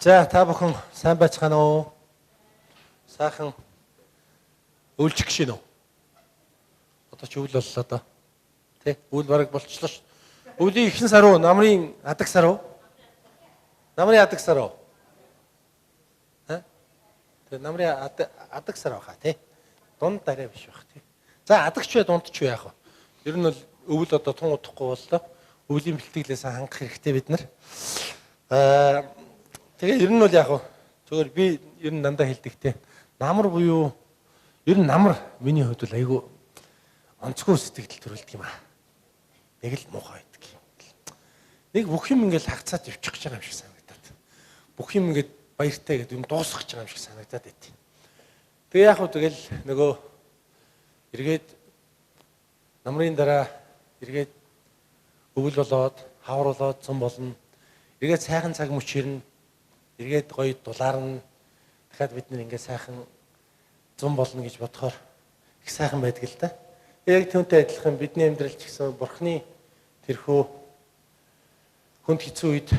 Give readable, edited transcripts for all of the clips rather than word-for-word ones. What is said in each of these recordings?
За та бүхэн сайн байцгаана уу? Сайхан өвлчих гişин үү? Одоо ч өвөл боллоо доо. Тэ? Өвөл бараг болчлоо ш. Өвлийн ихэнх сар уу? Намрын адаг сар уу? Намрын адаг сар уу? Ха? Тэ намрын адаг сар баха тий. Дунд арай биш бах тий. За адагч бай дунд ч яах вэ? Ер нь бол өвөл одоо тун удахгүй боллоо. Өвлийн бэлтгэлээ сайн хангах хэрэгтэй бид нар. Тэгээ ер нь бол яг зөвхөн би ер нь дандаа хэлдэг те. Намар буюу ер нь намар миний хувьд бол айгүй онцгой сэтгэл төрүүлдэг юм аа. Нэг л муухай байдаг. Нэг бүх юм ингээл хагцаад явчих гэж байгаа юм шиг санагдаад. Бүх юм ингээд баяртай гэдэг юм дуусгах гэж байгаа юм шиг санагдаад байт. Тэгээ яг хөө тэгэл нөгөө эргээд намрын дараа эргээд өвөл болоод хавар болоод цум болно. Эргээд сайхан цаг мөч ирнэ. Эргээд гоё дулаарна. Дахиад бид нэр ингээд сайхан зун болно гэж бодохоор их сайхан байдаг л да. Яг түүнтэй адилхан бидний амьдрал ч гэсэн Бурхны тэрхүү хүнд хэцүү үед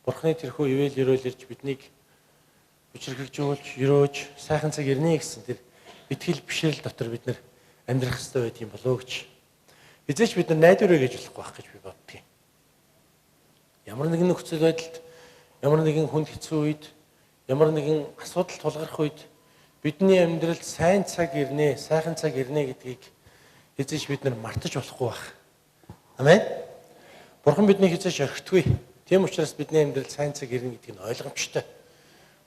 Бурхны тэрхүү ивэл өрөөл ирж биднийг хүчрхэгжүүлж, өрөөж, сайхан цаг ирнэ гэсэн тэр итгэл бишрэл дотор бид нэр амьдрах ёстой байдаг юм болоо гэж. Эзэж бид нар найдвараа гэж болохгүй байх гэж би боддгийн. Ямар нэгэн нөхцөл байдалд, ямар нэгэн хүнд хэцүү үед, ямар нэгэн асуудал тулгарх үед бидний амьдралд сайн цаг ирнэ, сайхан цаг ирнэ гэдгийг эзэж бид нар мартаж болохгүй байх. Амен. Бурхан биднийг хизээж орхихгүй. Тийм учраас бидний амьдралд сайн цаг ирнэ гэдг нь ойлгомжтой.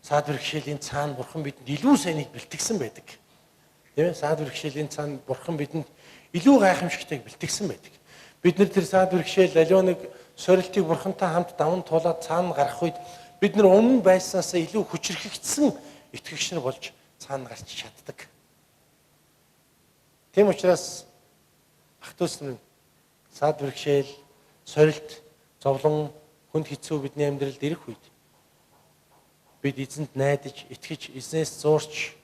Саад бэрхшээлийн цаана Бурхан бидэнд илүү сайныг бэлтгэсэн байдаг. Тийм ээ? Саад бэрхшээлийн цаана Бурхан бидэнд илүү гайхамшигтайг бэлтгэсэн байдаг. Бид нар тэр саад бэрхшээл аливаа нэг сорилтыг Бурхантай хамт даван туулаад цаана гарах үед бид нар өмнө байснаасаа илүү хүчрхэгдсэн итгэгч нар болж цаана гарч чаддаг. Тийм учраас ах дүүс минь саад бэрхшээл, сорилт, зовлон, хүнд хэцүү бидний амьдралд ирэх үед бид эзэнд найдаж, итгэж, эзнээс зуурч,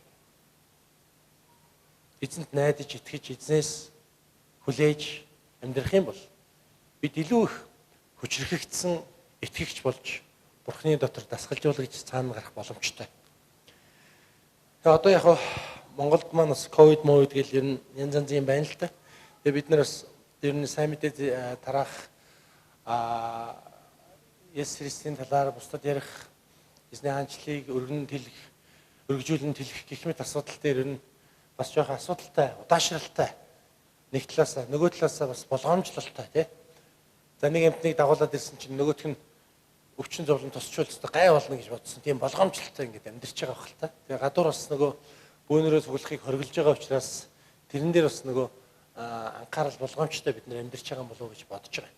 эзэнд найдаж, итгэж, эзнээс хүлээж амьдрах юм бол бид илүү их хүчрхэгдсэн итгэгч болж Бурхны дотор дасгалжуулагч цаана гарах боломжтой. Тэгээ одоо яг Монголд маань бас ковид мовид гэл ер нь янз янзын юм байна л да. Тэгээ бид нар бас ер нь сайн мэдээ тараах, Есүс Христийн талаар бусдад ярих, эзний хаанчлалыг өргөн тэлэх, өргөжүүлэн тэлэх гэх мэт асуудал дээр ер нь бас жоохон асуудалтай, удаашралтай. Нэг талаасаа, нөгөө талаасаа бас болгоомжлолтой тий. За нэг амтныг дагуулад ирсэн чинь нөгөөх нь өвчин зовлон тусчвал өстой гай болно гэж бодсон. Тийм болгоомжлолтой ингээд амьдарч байгаа бах л та. Тэгээ гадуур бас нөгөө бөөнөрөө цуглахыг хоригдж байгаа учраас тэрэн дээр бас нөгөө анхаарал болгоомжтой бид нэр амьдарч байгаа юм болов уу гэж бодож байгаа.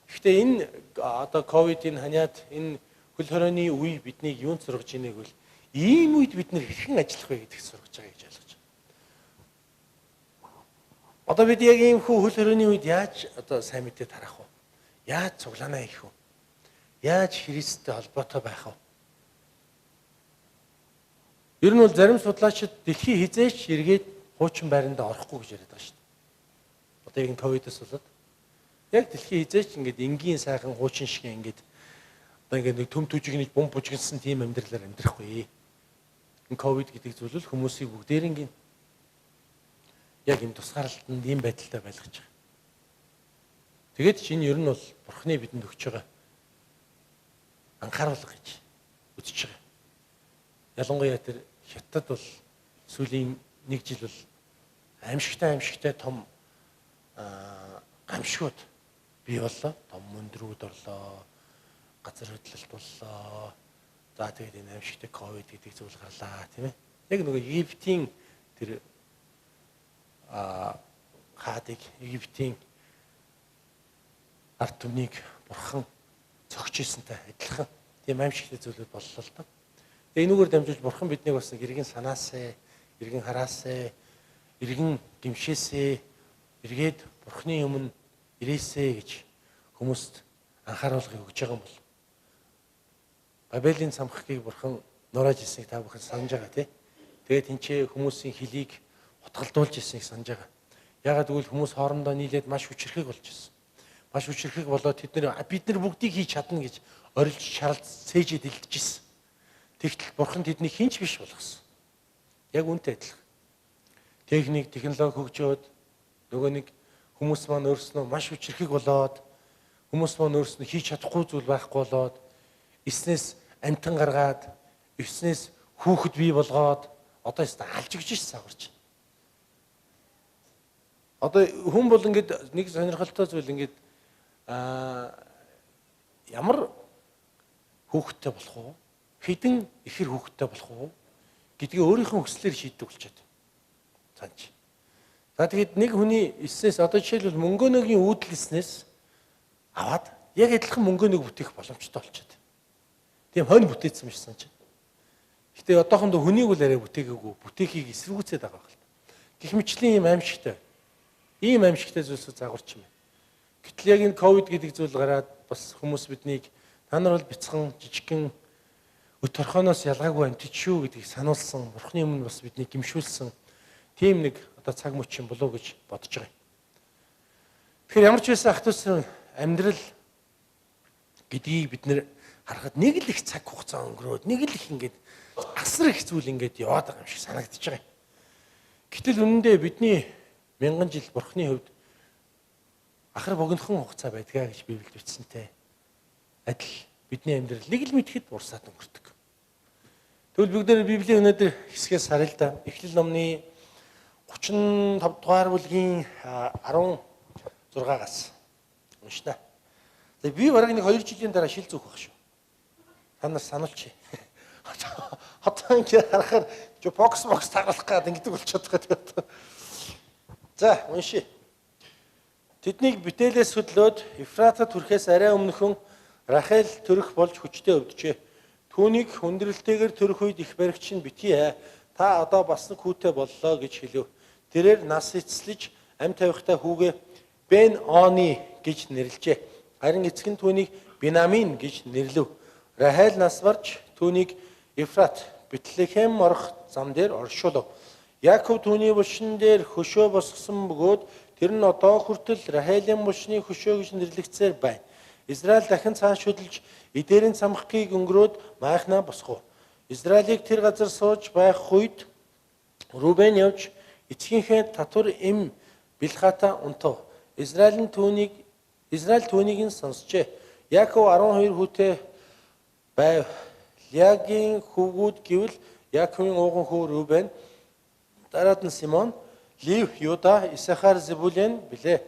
Гэхдээ энэ одоо ковидын ханиад энэ хөл хорионы үе биднийг юунд сургаж ийнэ гэвэл ийм үед бид нэр хэрхэн ажиллах вэ гэдгийг сургаж байгаа гэж ойлгож байна. Одоо бид яг ийм хөл хорионы үед яаж одоо сайн мэдээ тараах вэ? Яаж цуглаанаа хийх вэ? Яаж Христтэй холбоотой байх вэ? Ер нь бол зарим судлаачид дэлхий хизээч эргээд хуучин байрандаа орохгүй гэж яриад байгаа шүү дээ. Одоо яг энэ ковидос болоод яг дэлхий хизээч ингээд энгийн сайхан хуучин шиг ингээд одоо ингээд нэг төм төжигнэж бум бужигнсан тийм амьдралаар амьдрахгүй. Энэ ковид гэдэг зүйл л хүмүүсийг бүгдээрингийн яг юм тусгаарлалтанд ийм байдалтай байлгаж байгаа. Тэгээд чинь ер нь бол Бурхны бидэнд өгч байгаа анхааруулга гэж үзэж байгаа. Ялангуяа тэр Хятад бол сүүлийн нэг жил бол аимшигтай том гамшигуд бий боллоо. Том мөндрүүд орлоо, газар хөдлөлт боллоо. За тэгээд энэ аимшигтай ковид гэдэг зүйл гарлаа, тийм ээ. Яг нөгөө Египтийн тэр хаадыг, Египтийн ард түмнийг Бурхан цогч ийсэнтэй адилхан тийм аимшигтай зүйлүүд боллоо л доо. Тэгээ энүүгээр дамжуулж Бурхан биднийг бас нэг эргэн санаасаа, эргэн хараасаа, эргэн гимшээсээ, эргээд Бурханы өмнө ирээсээ гэж хүмүүст анхааруулгыг өгж байгаа юм бол Бабелийн цамхагийг Бурхан нурааж ирснийг та бүхэн санаж байгаа тий. Тэгээд тэнцээ хүмүүсийн хөлийг утгалдуулж ирснийг санаж байгаа. Ягаад гэвэл хүмүүс хоорондоо нийлээд маш хүчрхэг болж ирсэн. Маш хүчрхэг болоод тэд нар бид нар бүгдийг хийж чадна гэж орилж шаралд цээжэд илдэж ирсэн. Тэгтэл Бурхан тэднийг хинч биш болгосон. Яг үнтэй адилхан. Техник, технологи хөгжөөд нөгөө нэг хүмүүс маань өөрснөө маш хүчрхэг болоод, хүмүүс маань өөрснөө хийж чадахгүй зүйл байхгүй болоод, эснээс амтан гаргаад, эснээс хүүхэд бий болгоод одоо өстө алжигж ш саварч. Одоо хүн бол ингээд нэг сонирхолтой зүйл ингээд ямар хүүхэдтэй болох уу? Хэдэн ихэр хүүхэдтэй болох уу? Гэдгийг өөрийнхөө хүслээр шийддэг болчиход. Цаанч. За тэгэхэд нэг хүний эснээс одоо жишээлбэл мөнгөнөгийн үүдэл эснээс аваад яг адилхан мөнгөнөг бүтээх боломжтой болчиход. Тийм хонь бүтээсэн биш санч. Гэтэ одоохондоо хүнийг бол арай бүтээгээгүй, бүтээхийг эсэргүүцээд байгаа юм л та. Гэх мэтлийн ийм аимшигтай. Ийм аимшигтай зүйлсүүд загварч юм байна. Гэтэл яг энэ ковид гэдэг зүйл гараад бас хүмүүс биднийг та нар бол бяцхан жижигхэн өт орхоноос ялгаагүй амтч шүү гэдгийг сануулсан. Бурхны өмнө бас биднийг гимшүүлсэн. Тийм нэг одоо цаг мөч юм болов уу гэж бодож байгаа юм. Тэгэхээр ямар ч байсан ах トゥ усын амьдрал гэдгийг бид нэр харахад нэг л их цаг хугацаа өнгөрөөд нэг л их ингээд асар их зүйл ингээд яваад байгаа юм шиг санагдаж байгаа юм. Гэтэл үнэндээ бидний мянган жил Бурхны хувьд ахар богинохон хугацаа байдгаа гэж Библиэд бичсэнтэй. Адил бидний амьдрал нэг л мэдэхэд урсаад өнгөрдөг. Тэгвэл бүгдээр Библийн өнөөдөр хэсгээс харъя л да. Эхлэл номны 35 дугаар бүлгийн 16-аас уншина. За би бараг нэг 2 жилийн дараа шил зүүх байх шүү. Та нар сануулчих. Одоо ингэ харахаар бокс тагалах гад ингэдэг болчиход байгаа. За уншия. Тэднийг Бетелээс хөдлөөд Ефратад хүрэхээс арай өмнөхөн Рахел төрөх болж хүчтэй өвдөжээ. Түүнийг хүндрэлтэйгээр төрөх үед их баригч нь битгий. Та одоо бас нэг хүүтэй боллоо гэж хэлв. Тэрээр нас эцэслэж ам тавихтай хүүгээ Бен Они гэж нэрлэжээ. Харин эцэг нь түүнийг Бинамин гэж нэрлэв. Рахел нас барж түүнийг Ефрат Бэтлехэм орох зам дээр оршуулв. Яков түүний булшин дээр хөшөө босгосон бөгөөд тэр нь одоо хүртэл Рахелийн булшны хөшөө гэж нэрлэгдсээр байна. Израиль дахин цааш хөдөлж эдээрийн цамхгийг өнгөрөөд майхнаа босгов. Израилийг тэр газар сууж байх үед Рубен явж эцгийнхээ татвар эм Билхата унтав. Израиль түүнийг нь сонсчээ. Яков 12 хүүтэй байв. Лиагийн хүүгүүд гэвэл Яковын ууган хүү Рубен, дараад нь Симон, Лив, Юда, Исахар, Зебулен билээ.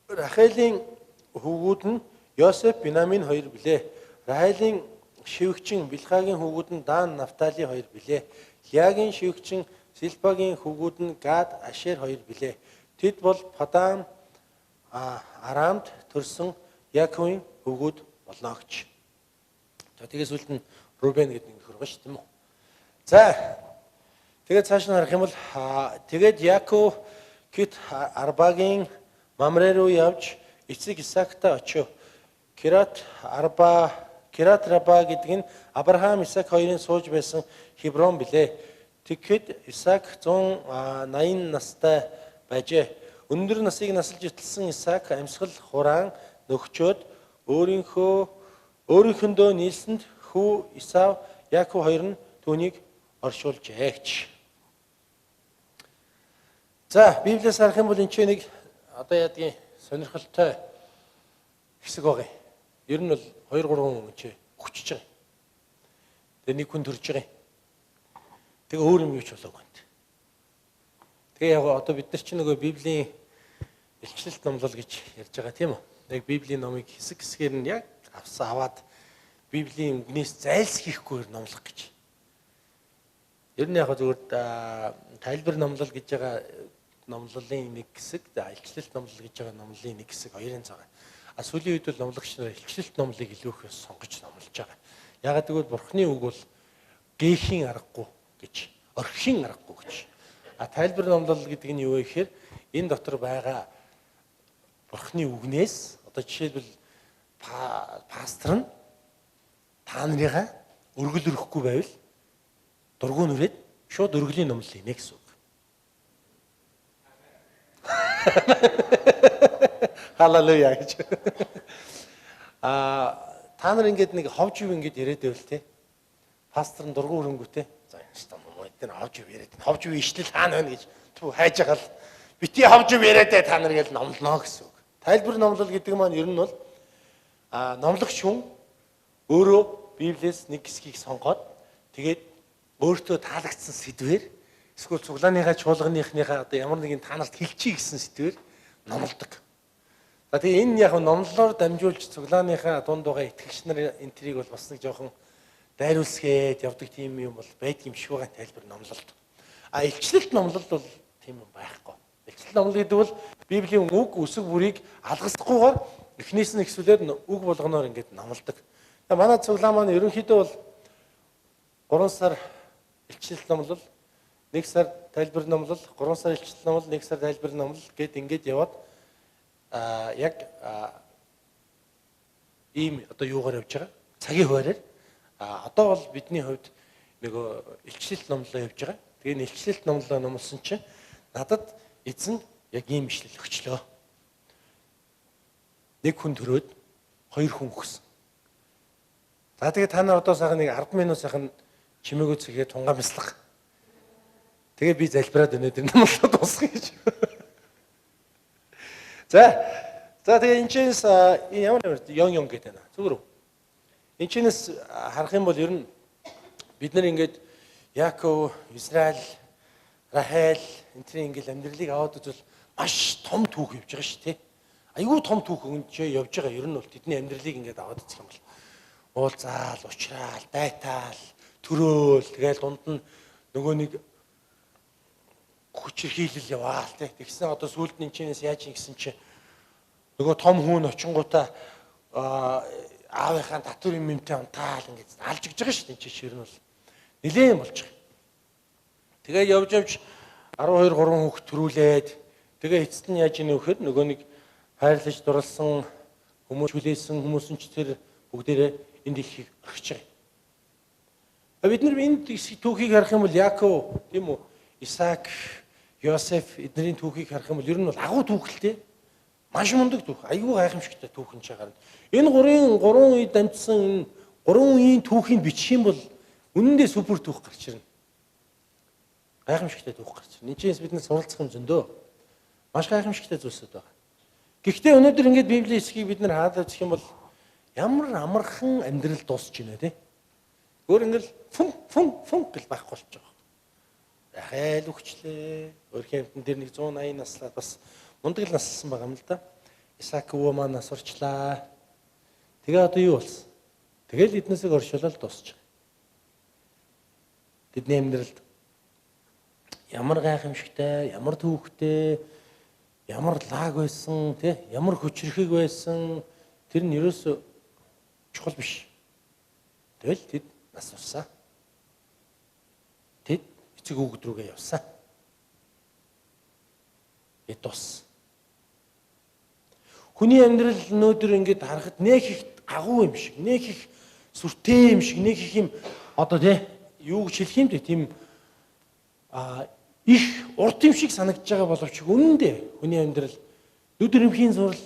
Рахелийн хүүгүүд нь Йосеф, Бинамин хоёр билээ. Рахелийн шивгчин Билхагийн хүүгүүд нь Дан, Нафтали хоёр билээ. Лиагийн шивгчин Силпагийн хүүгүүд нь Гад, Ашер хоёр билээ. Тэд бол Падам Арамд төрсөн Яковын хүүгүүд болно гэж. За тэгээс үлд нь Рубен гэдэг нэг нөхөр байгаа шүү, тийм үү? За тэгээд цааш нь харах юм бол тэгээд Яков Кит Арбагийн Мамре руу явж эцэг Исаактай очив. Кират Раба гэдэг нь Авраам Исаак хоёрын сууж байсан Хеброн билээ. Тэгэхэд Исаак 180 настай байжээ. Өндөр насыг насалж итэлсэн Исаак амьсгал хураан нөхчөөд өөрийнхөндөө нийлсэнд хүү Исав, Яков хоёр нь түүнийг оршуулжээ гэж. За Библиэс харах юм бол энэ ч нэг одоо яадгийн сонирхолтой хэсэг байгаа юм. Ер нь бол 2 3 хүн чи хүчж байгаа. Тэгээ нэг хүн төрж байгаа юм. Тэгээ өөр юм юу ч болоогүй юм. Тэгээ яг одоо бид нар чинь нөгөө Библийн илчлэлт номлол гэж ярьж байгаа тийм үү? Яг Библийн номыг хэсэг хэсгээр нь яг авсан аваад Библийн үгнээс зайлсхийхгүйгээр номлох гэж. Ер нь яг зүгээр тайлбар номлол гэж байгаа номлолын нэг хэсэг, илчлэлт номлол гэж байгаа номлолын нэг хэсэг хоёрын цагаа. А сүүлийн үед бол номлогч нар илчлэлт номлыг илүү их сонгож номлож байгаа. Ягаад гэвэл Бурхны үг бол гээхийн аргагүй гэж, орхихийн аргагүй гэж. А тайлбар номлол гэдэг нь юу вэ гэхээр энэ дотор байгаа Бурхны үгнээс одоо жишээлбэл пастор нь та нарыгаа өргөл өрөхгүй байвал дургуун нүрээд шууд өргөлийн номлол хийнэ гэсэн үг. Халелуя гэж. Та нар ингээд нэг ховж юу ингээд яриад байвал те. Пастор нь дургу өрөнгөтэй. За энэ ч том юм эдгээр ховж ив яриад. Ховж ив ишлэл хаана байна гэж тү хайж байгаа л бити ховж ив яриад та нар гэж номлоно гэсэн үг. Тайлбар номлол гэдэг маань ер нь бол номлогч хүн өөрөө Библиэс нэг хэсгийг сонгоод тэгээд өөртөө таалагдсан сэдвээр эсвэл цуглааныхаа чуулганыхныхаа одоо ямар нэгэн та нарт хэлчихье гэсэн сэдвээр номлодог. За тэгээ энэ яг номлолоор дамжуулж цуглааныхаа дунд байгаа итгэгч нар энэ трийг бол бас нэг жоохон дайруулсгээд явдаг тийм юм бол байдаг юм шиг байгаа тайлбар номлолд. А илчлэлт номлолд бол тийм юм байхгүй. Илчлэлт номлол гэдэг бол Библийн үг үсэг бүрийг алгасахгүйгээр эхнээс нь ихсүүлээд үг болгоноор ингээд номлодог. Тэгээ манай цуглаа маань ерөнхийдөө бол 3 сар илчлэлт номлол, 1 сар тайлбар номлол, 3 сар илчлэлт номлол, 1 сар тайлбар номлол гэд ингээд яваад яг ийм одоо юугаар явж байгаа? Цагийн хуваараар. Одоо бол бидний хувьд нөгөө илчлэлт номлолоо явж байгаа. Тэгээ илчлэлт номлолоо номлосон чинь надад эзэн яг ийм ишлэл өгчлөө. Нэг хүн төрөөд хоёр хүн өгсөн. За тэгээ та нар одоо сайхан нэг 10 минут сайхан чимээгөө цэгээ тунгаа бяцлах. Тэгээ би залбираад өнөөдөр номлолоо дуусгая гэж. За тэгээ энэ чинээс ямар ямар ён гэдэг байна. Зүгээр үү? Энэ чинээс харах юм бол ер нь бид нар ингээд Яаков, Израиль, Рахел энтрийн ингээд амьдралыг аваад үзвэл маш том түүх явж байгаа шүү дээ. Айгүй том түүх өнчөө явж байгаа. Ер нь бол тэдний амьдралыг ингээд аваад үзэх юм бол уулзаал, уучраал, дайтаал, төрөөл тэгэл дунд нь нөгөө нэг хүчирхийлэл яваал тий. Тэгсэн одоо сүүлд нь чинээс яаж юм гэсэн чи нөгөө том хүн очингуудаа аавынхаа татвар юм юмтай унтаал ингээд алж өгч байгаа шүү дээ. Энд чи ер нь бол нилээн болж байгаа. Тэгээ явж явж 12 3 хүүхд төрүүлээд тэгээ эцэст нь яаж ийнэ вэхээр нөгөө нэг хайрлаж дурлсан хүмүүс хүлээсэн хүмүүс нь ч тэр бүгдээрээ энэ дэлхийг орхиж байгаа. Бид нар энэ түүхийг харах юм бол Яаков тийм үү, Исаак, Йосеф эднэрийн түүхийг харах юм бол ер нь бол агуу түүхэлтэй. Маш мундаг түүх, айгүй гайхамшигтай түүх энэ чагаар. Энэ гурван үе дамжсан энэ гурван үеийн түүхийг бичих юм бол үнэндээ супер түүх гарч ирнэ. Гайхамшигтай түүх гарч ирнэ. Энд чинь бид нар суралцах юм зөндөө. Маш гайхамшигтай зүйлсүүд байгаа. Гэхдээ өнөөдөр ингээд Библийн хэсгийг бид нар хаад үзэх юм бол ямар амархан амьдрал дуусч байна те. Өөр ингээл фун фун фун гэл байхгүй болчих жоох. Рахел өгчлээ. Өөрхийн амьтан тэр нэг 180 наслаад бас мундаг л наслсан байгаа юм л да. Исаак өвөө маань нас орчлаа. Тэгээ одоо юу болсон? Тэгэл эднээсээ оршуулаад дуусчих. Тэдний амьдралд ямар гайхамшигтай, ямар түүхтэй, ямар лаг байсан, тэ ямар хүчрхэг байсан тэр нь ерөөсөө чухал биш. Тэгэл тэд нас урсаа. Тэд эцэг хүүхэд рүүгээ явсан. Эд тус. Хүний амьдрал өнөөдөр ингээд харахад нэг их агуу юм шиг, нэг их сүртэй юм шиг, нэг их юм одоо тий юу гэж хэлэх юм бэ? Тийм их урт юм шиг санагдаж байгаа боловч үнэндээ хүний амьдрал нүд өрөмхийн зурл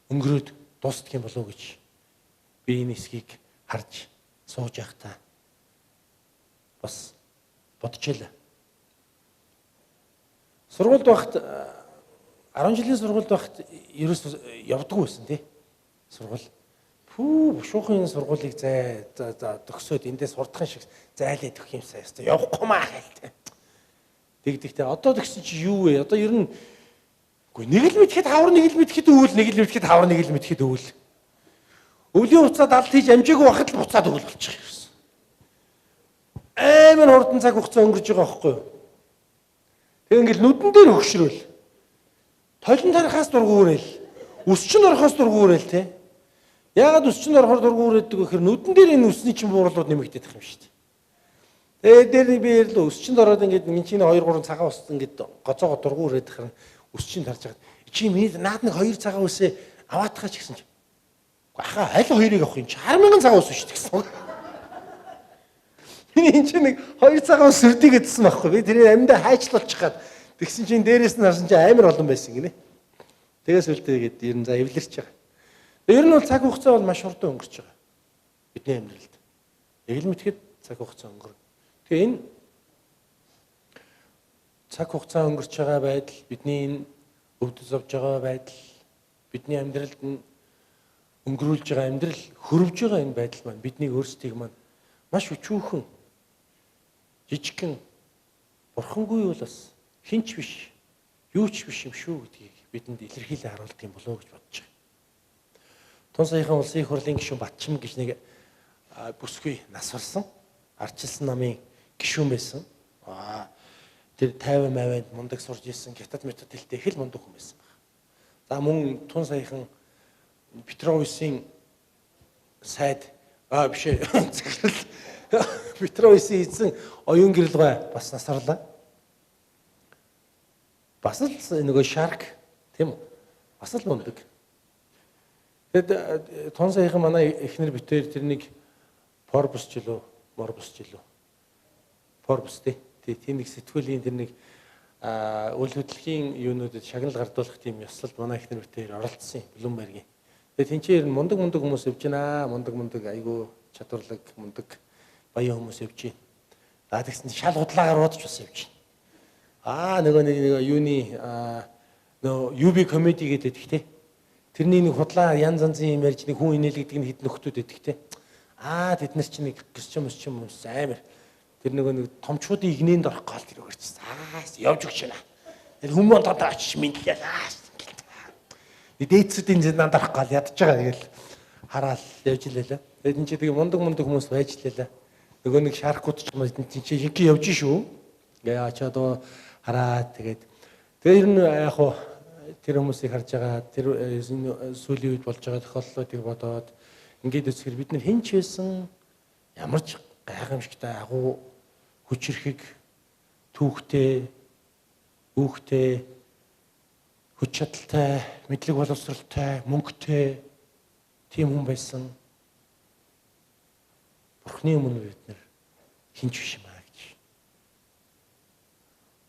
өнгөрөөд дуустдаг юм болов уу гэж би энэ хэсгийг харж сууж байхдаа бас бодож байлаа. Сургуульд байхад 10 жилийн сургуульд байхад ерөөс явдаггүй байсан тий. Сургууль. Пүү бушуухан энэ сургуулийг зай за төгсөөд эндээс сурдахын шиг зайлаад өгөх юм сайн ёстой. Явахгүй маа хэл тий. Тэгдэгтэй одоо тэгсэн чи юу вэ? Одоо ер нь үгүй нэг л мэдхэд хавар нэг л мэдхэд өвөл нэг л мэдхэд хавар нэг л мэдхэд өвөл. Өвлийн хугацаанд алт хийж амжаагүй байхад л буцаад өвөл болчих юм. Амар хурдан цаг хугацаа өнгөрж байгаа байхгүй юу? Тэгээ ингээл нүдэн дээр хөшрөөл. Толон тарихаас дургу үрээл. Өсчин орохоос дургу үрээл те. Яагаад өсчин орохоор дургу үрээдэг вэ гэхээр нүдэн дээр энэ өсний чинь буурлууд нэмэгдэх юм шүү дээ. Тэгээ дээр нэг би ярьлаа өсчинд ороод ингээд минь чинь 2 3 цагаан ус ингээд гоцоогоо дургу үрээд харин өсчин тарж хагаад чи миний наад нэг 2 цагаан үсээ аваатахаач гэсэн чи. Ахаа аль хоёрыг авах юм чи 10,000 цагаан ус шүү дээ гэсэн. Миний энэ чинь нэг 2 цагаан ус сүрдий гэдсэн байхгүй. Би тэрийг амьдаа хайчлуулчих гад. Тэгсэн чинь дээрээс нь харсан чинь амар олон байсан гинэ. Тэгээс үлдээгээд ер нь за эвлэрч байгаа. Ер нь бол цаг хугацаа бол маш хурдан өнгөрч байгаа. Бидний амьдралд. Яг л мэтгэд цаг хугацаа өнгөрнө. Тэгээ энэ цаг хугацаа өнгөрч байгаа байдал, бидний энэ өвдөж зовж байгаа байдал, бидний амьдралд нь өнгөрүүлж байгаа амьдрал, хөрвж байгаа энэ байдал маань биднийг өөрсдийг маань маш өчүүхэн, жижигхэн, бурхангүй бол бас хинч биш, юу ч биш юм шүү гэдгийг бидэнд илэрхийлэн харуулдаг юм болоо гэж бодож байгаа. Тун саяхан улсын их хурлын гишүүн Батчим гэж нэг бүсгүй нас барсан, ардчилсан намын гишүүн байсан. Тэр 50 мавианд мундаг сурж исэн, хятад метод хэлтэй их л мундаг хүн байсан баг. За мөн тун саяхан Петровисын сайд биш захирал Петровисын эзэн оюун гэрэлгай бас нас орлоо. Бас л нөгөө шарк тийм үү? Бас л мундаг. Тэгэд тун саяхан манай эхнэр битээр тэр нэг Forbes ч илүү, Morbus ч илүү. Forbes тий. Тийм нэг сэтгүүлийн тэр нэг үйл хөдлөлийн юунуудад шагнал гардуулах тийм ёслолд манай эхнэр битээр оролцсон Bloomberg-ийн. Тэгээ тэнцээ ер нь мундаг мундаг хүмүүс явж байна. Мундаг мундаг айгүй чадварлаг мундаг баян хүмүүс явж байна. За тэгсэн шал худлаагаар уудаж бас явж байна. Нөгөө нэг юуны нөгөө UB comedy гэдэг те. Тэрний нэг худлаа янз янзын юм ярьж нэг хүн инээлгдэг нэг хитэн нөхдүүд байдаг те. Тэд нар чинь нэг гэрчин мөсчин хүмүүс амар. Тэр нөгөө нэг томчуудын игнэнд орох гол тэр өгөрчсөн. Явж өгч байна. Тэр хүмүүс тодорхой очиж мэдлээ. Дээдсүүдийн зиндаанд орох гол ядж байгаа тэгэл хараал явж илээ. Тэгээд энэ чи тэгээ мундаг мундаг хүмүүс байж лээ. Нөгөө нэг шаркууд ч юм уу энэ чи шингэн явж шүү. Ингээ очиод хараа тэгээд тэр нь яг хуу тэр хүмүүсийг харж байгаа тэр сүүлийн үед болж байгаа тохиолдлуудыг бодоод ингээд үзэхэр бид нар хэн ч байсан ямар ч гайхамшигтай агуу хүчирхэг түүхтэй үүхтэй хүч чадалтай мэдлэг боловсралтай мөнгөтэй тийм хүн байсан. Бурхны өмнө бид нар хэн ч биш юм аа гэж.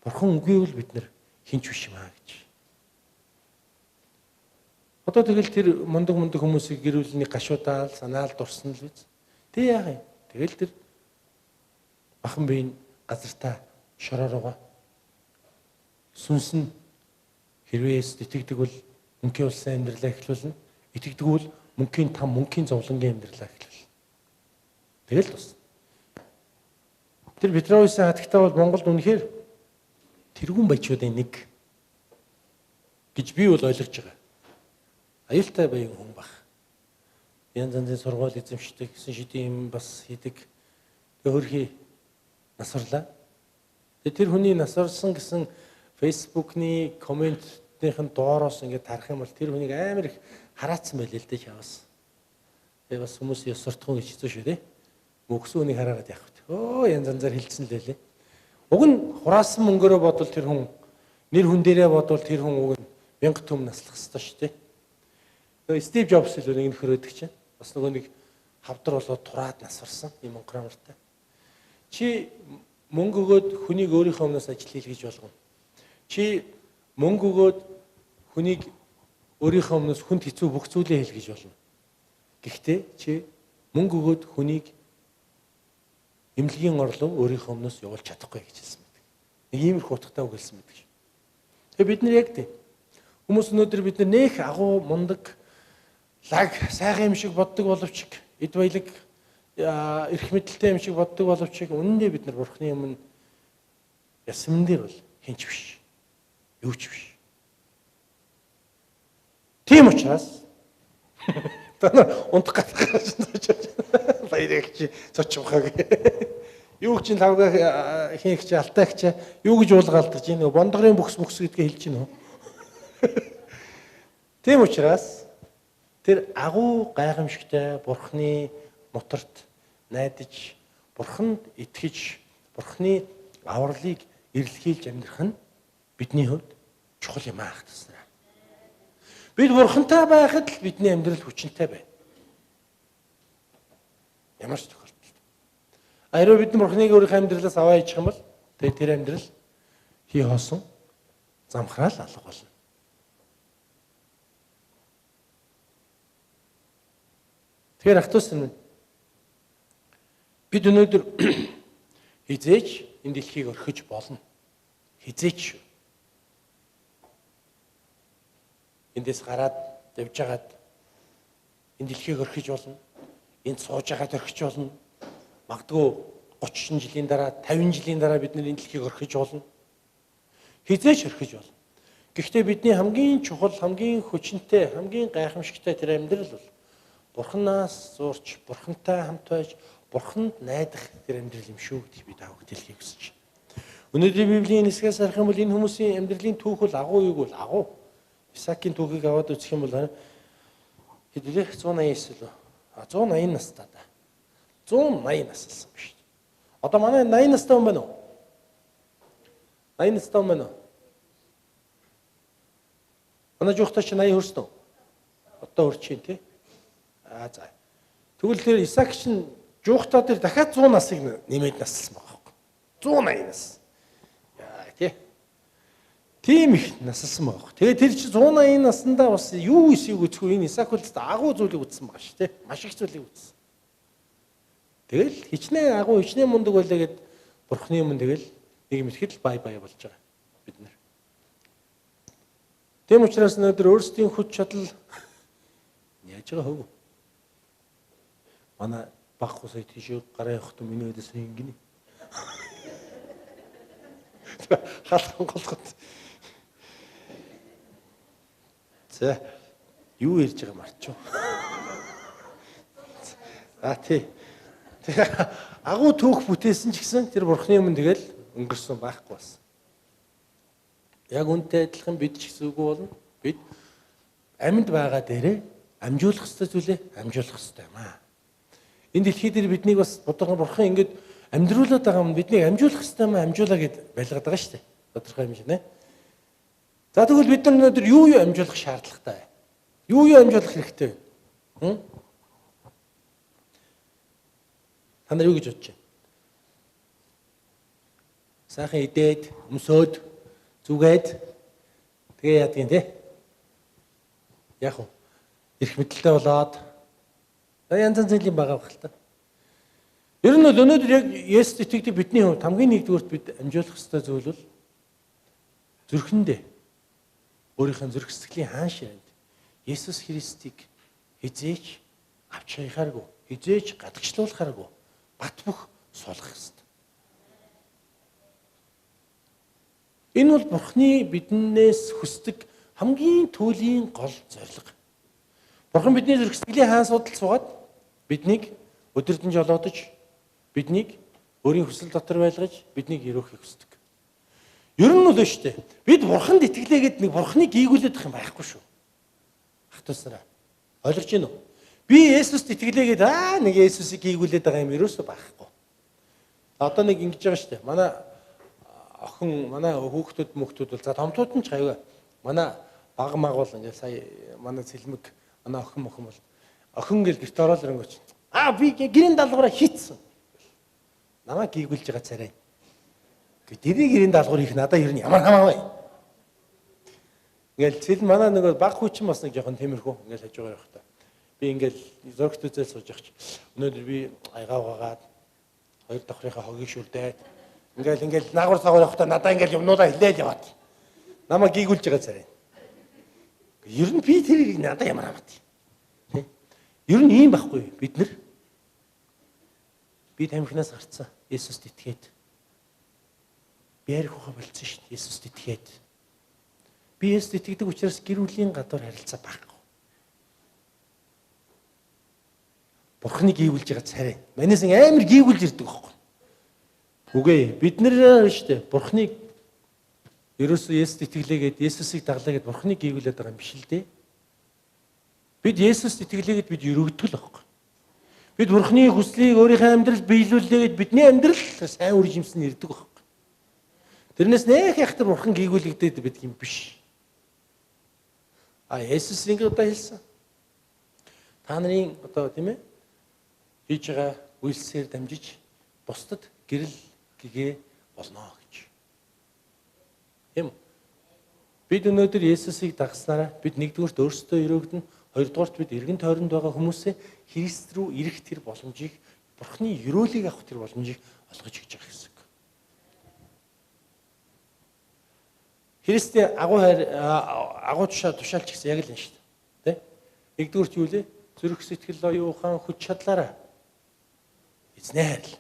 Бурхан үгүй бол бид нар хэн ч биш юм аа гэж. Одоо тэгэл тэр мундаг мундаг хүмүүсийг гэр бүлний гашуудаал санаал дурсан л биз. Тэг яах юм? Тэгэл тэр бахан биеийн газартаа шороо руугаа сүнс нь хэрвээ итгэдэг бол мөнхийн улсын амьдралаа эхлүүлнэ. Итгэдэг бол мөнхийн там мөнхийн зовлонгийн амьдралаа эхлүүлнэ. Тэгэл тус. Тэр Петровисын хатагтай бол Монголд үнэхээр тэргүүн баячуудын нэг гэж би бол ойлгож байгаа. Аюултай баян хүн баг. Янз янзын сургууль эзэмшдэг, гэсэн шидийн юм бас хийдэг. Тэгээ хөрхи нас орлаа. Тэгээ тэр хүний нас орсон гэсэн Facebook-ны комментийнхэн доороос ингээд тарах юм бол тэр хүнийг амар их хараацсан байлээ л дээ чаваас. Тэгээ бас хүмүүс ёс суртахуун гэж хэцүү шүү дээ. Мөгсөн хүнийг хараагаад явах вэ? Өө янз янзаар хилцсэн л байлээ. Уг нь хураасан мөнгөөрөө бодвол тэр хүн нэр хүн дээрээ бодвол тэр хүн уг нь 1000 төм наслах ёстой шүү дээ. Тэгээ Стив Джобс л нэг нөхөр өгдөг чинь. Бас нөгөө нэг хавдар болоод тураад нас орсон юм онгоромортой. Чи мөнгө өгөөд хүнийг өөрийнхөө өмнөөс ажил хийлгэж болгоно. Чи мөнгө өгөөд хүнийг өөрийнхөө өмнөөс хүнд хэцүү бүх зүйлээ хийлгэж болно. Гэхдээ чи мөнгө өгөөд хүнийг эмнэлгийн орлоо өөрийнхөө өмнөөс явуулж чадахгүй гэж хэлсэн байдаг. Нэг иймэрхүү утгатай үг хэлсэн байдаг. Тэгээ бид нар яг тийм. Хүмүүс өнөөдөр бид нар нэх агуу мундаг лаг сайхан юм шиг боддог боловч эд баялаг эрх мэдэлтэй юм шиг боддог боловч үнэндээ бид нар Бурхны өмнө ясмэн дээр бол хинч биш. Юу ч биш. Тийм учраас та нар унтах гадах баярыг чи цочмохог. Юу гэж лавга хийх чи алтай чи юу гэж уулгаалдаг чи нэг бондгорын бүхс бүхс гэдгээ хэлж гин үү. Тийм учраас тэр агуу гайхамшигтай Бурхны мутарт найдаж, Бурханд итгэж, Бурхны авралыг эрэлхийлж амьдрах нь бидний хувьд чухал юм аа гэсэн. Бид Бурхантай байхад л бидний амьдрал хүчинтэй байна. Ямар ч тохиолдолд. Харин бид Бурхныг өөрийнхөө амьдралаас аваа ичих юм бол тэгээ тэр амьдрал хий хоосон замхраал алга болно. Тэгэхээр ах トゥ минь Бид өнөөдөр хизээч энэ дэлхийг орхиж болно. Хизээч. Эндээс гараад явж хагаад энэ дэлхийг орхиж болно. Энд сууж хагаад орхиж болно. Магадгүй 30 жилийн дараа, 50 жилийн дараа бид нар энэ дэлхийг орхиж болно. Хизээч орхиж болно. Гэхдээ бидний хамгийн чухал, хамгийн хүчинтэй, хамгийн гайхамшигтай тэр амьдрал бол Бурханаас зурч, Бурхантай хамт байж, Бурханд найдах тэр амьдрал юм шүү гэдгийг би та бүхэнд хэлхийг хүсэж байна. Өнөөдрийн Библийн хэсгээс харах юм бол энэ хүмүүсийн амьдралын түүх бол агуу юг бол агуу. Исаакийн түүхийг аваад үзэх юм бол хэдүүлээ 189 лөө. А 180 настай да. 180 наслсан биш. Одоо манай 80 настай хүн байна уу? 80 настай хүн байна уу? Манай жуухтай чи 80 хүрсэн үү? Одоо хүрч чинь тий. Аа за. Тэгвэл тэр Исаак чинь жуухтай дээр дахиад 100 насыг нэмээд наслсан байгаа байхгүй. 180 нас. Яа тий. Тийм их наслсан байгаа. Тэгээ тэр чи 180 наснда бас юу эсийг үзэхгүй энэ Исаак бол агуу зүйлийг үзсэн байгаа шүү тий. Маш их зүйлийг үзсэн. Тэгэл хичнээн агуу хичнээн мундаг байлаа гэд Бурхны өмнө тэгэл нэг мэтгэл бай бай болж байгаа бид нар. Тийм учраас өнөөдөр өөрсдийн хүч чадал яаж байгаа хөв. Манай баг хусай тийш гараа явахдаа миний өдөөс ингэнэ. Халхан голгот. За юу ярьж байгаа марчуу. А тий. Агуу түүх бүтээсэн ч гэсэн тэр Бурхны өмнө тэгэл өнгөрсөн байхгүй болсон. Яг үнтэй адилхан бид ч гэсэн үгүй болно. Бид амьд байгаа дээрээ амжуулах ёстой зүйлээ амжуулах ёстой юм аа. Энэ дэлхий дээр биднийг бас Бурхан ингэж амьдруулад байгаа юм биднийг амжуулах ёстой юм амжуулаа гэд байлгаад байгаа шүү дээ. Тодорхой юм шиг нэ. За тэгвэл бид нар өнөөдөр юу юу амжуулах шаардлагатай вэ? Юу юу амжуулах хэрэгтэй вэ? Та нар юу гэж бодож байна? Сайхан идээд, өмсөөд, зүгээд тэгээ яадаг юм те? Яг уу эрх мэдэлтэй болоод янз янзын юм байгаа байх л та. Ер нь бол өнөөдөр яг Есүст итгэдэг бидний хувьд хамгийн нэгдүгüрт бид амжуулах ёстой зүйл бол зүрхэндээ өөрийнхөө зүрх сэтгэлийн хаан ширээнд Есүс Христийг хизээч авч хаяхааргүй, хизээч гадагшлуулахааргүй бат бөх суулгах ёстой. Энэ бол Бурхны биднээс хүсдэг хамгийн туйлын гол зорилго. Бурхан бидний зүрх сэтгэлийн хаан судал суугаад биднийг өдөрдөн жолоодож, биднийг өөрийн хүсэл дотор байлгаж, биднийг өрөөхийг хүсдэг. Ер нь бол шүү дээ. Бид Бурханд итгэлээгээд нэг Бурханыг гийгүүлээд байх юм байхгүй шүү. Ах トゥ нараа. Ойлгож байна уу? Би Есүст итгэлээгээд нэг Есүсийг гийгүүлээд байгаа юм ерөөсөө байхгүй. Одоо нэг ингэж байгаа шүү дээ. Манай охин, манай хүүхдүүд мөхтүүд бол за томтууд нь ч гайгүй. Манай баг маг бол ингээд сая манай цэлмэг манай охин мохин бол охин гэл гэрт ороод ирэнгүүч би гэрийн даалгавраа хийцсэн. Намайг гийгүүлж байгаа царай. Тэрний гэрийн даалгавар хийх надад ер нь ямар хамаа вэ? Ингээл цэл манай нөгөө баг хүчин бас нэг жоохон тиймэрхүү ингээл хажуугаар явах та. Би ингээл зурагт үзэл сууж явах чи. Өнөөдөр би аягаа угаагаад хоёр давхрынхаа хогийг шүрдээд ингээл наагур цагаар явахдаа надаа ингээл юмнуудаа хилээл яваад. Намайг гийгүүлж байгаа царай. Ер нь би тэрийг надад ямар хамаатай. Тэ? Ер нь ийм байхгүй бид нар. Би тамхинаас гарцсан. Есүст итгээд. Би ярих ухаан болцсон шүү дээ. Есүст итгээд. Би Есүст итгэдэг учраас гэр бүлийн гадуур харилцаа байхгүй. Бурхныг гийгүүлж байгаа царай. Манайс амар гийгүүлж ирдэг байхгүй. Үгүй бид нар шүү дээ. Бурхныг ерөөсөө Есүст итгэлээгээд Есүсийг даглаа гэд Бурхныг гийгүүлээд байгаа юм биш л дээ. Бид Есүст итгэлээгээд бид өрөгдөх л байхгүй. Бид Бурхны хүслийг өөрийнхөө амьдралд биелүүлээгээд бидний амьдрал сайн үр жимсэн ирдэг байхгүй. Тэрнээс нэх яхтар Бурхан гийгүүлэгдээд байдаг юм биш. А Есүс ингэ одоо хэлсэн. Та нарын одоо тийм хийж байгаа үйлсээр дамжиж бусдад гэрэл гэгээ болно гэж. Тийм үү? Бид өнөөдөр Есүсийг дагснараа бид нэгдүгüрт өөрсдөө өрөөгдөн, хоёрдугаарт бид эргэн тойронд байгаа хүмүүсээ Христ рүү ирэх тэр боломжийг Бурхны өрөөлийг авах тэр боломжийг олгож өгч байгаа гэсэн үг. Христийн агуу хайр, агуу тушаал ч гэсэн яг л энэ шүү дээ. Тэ? Нэгдүгüрт юу лээ? Зүрх сэтгэл оюун ухаан хүч чадлаараа эзнээ хайрл.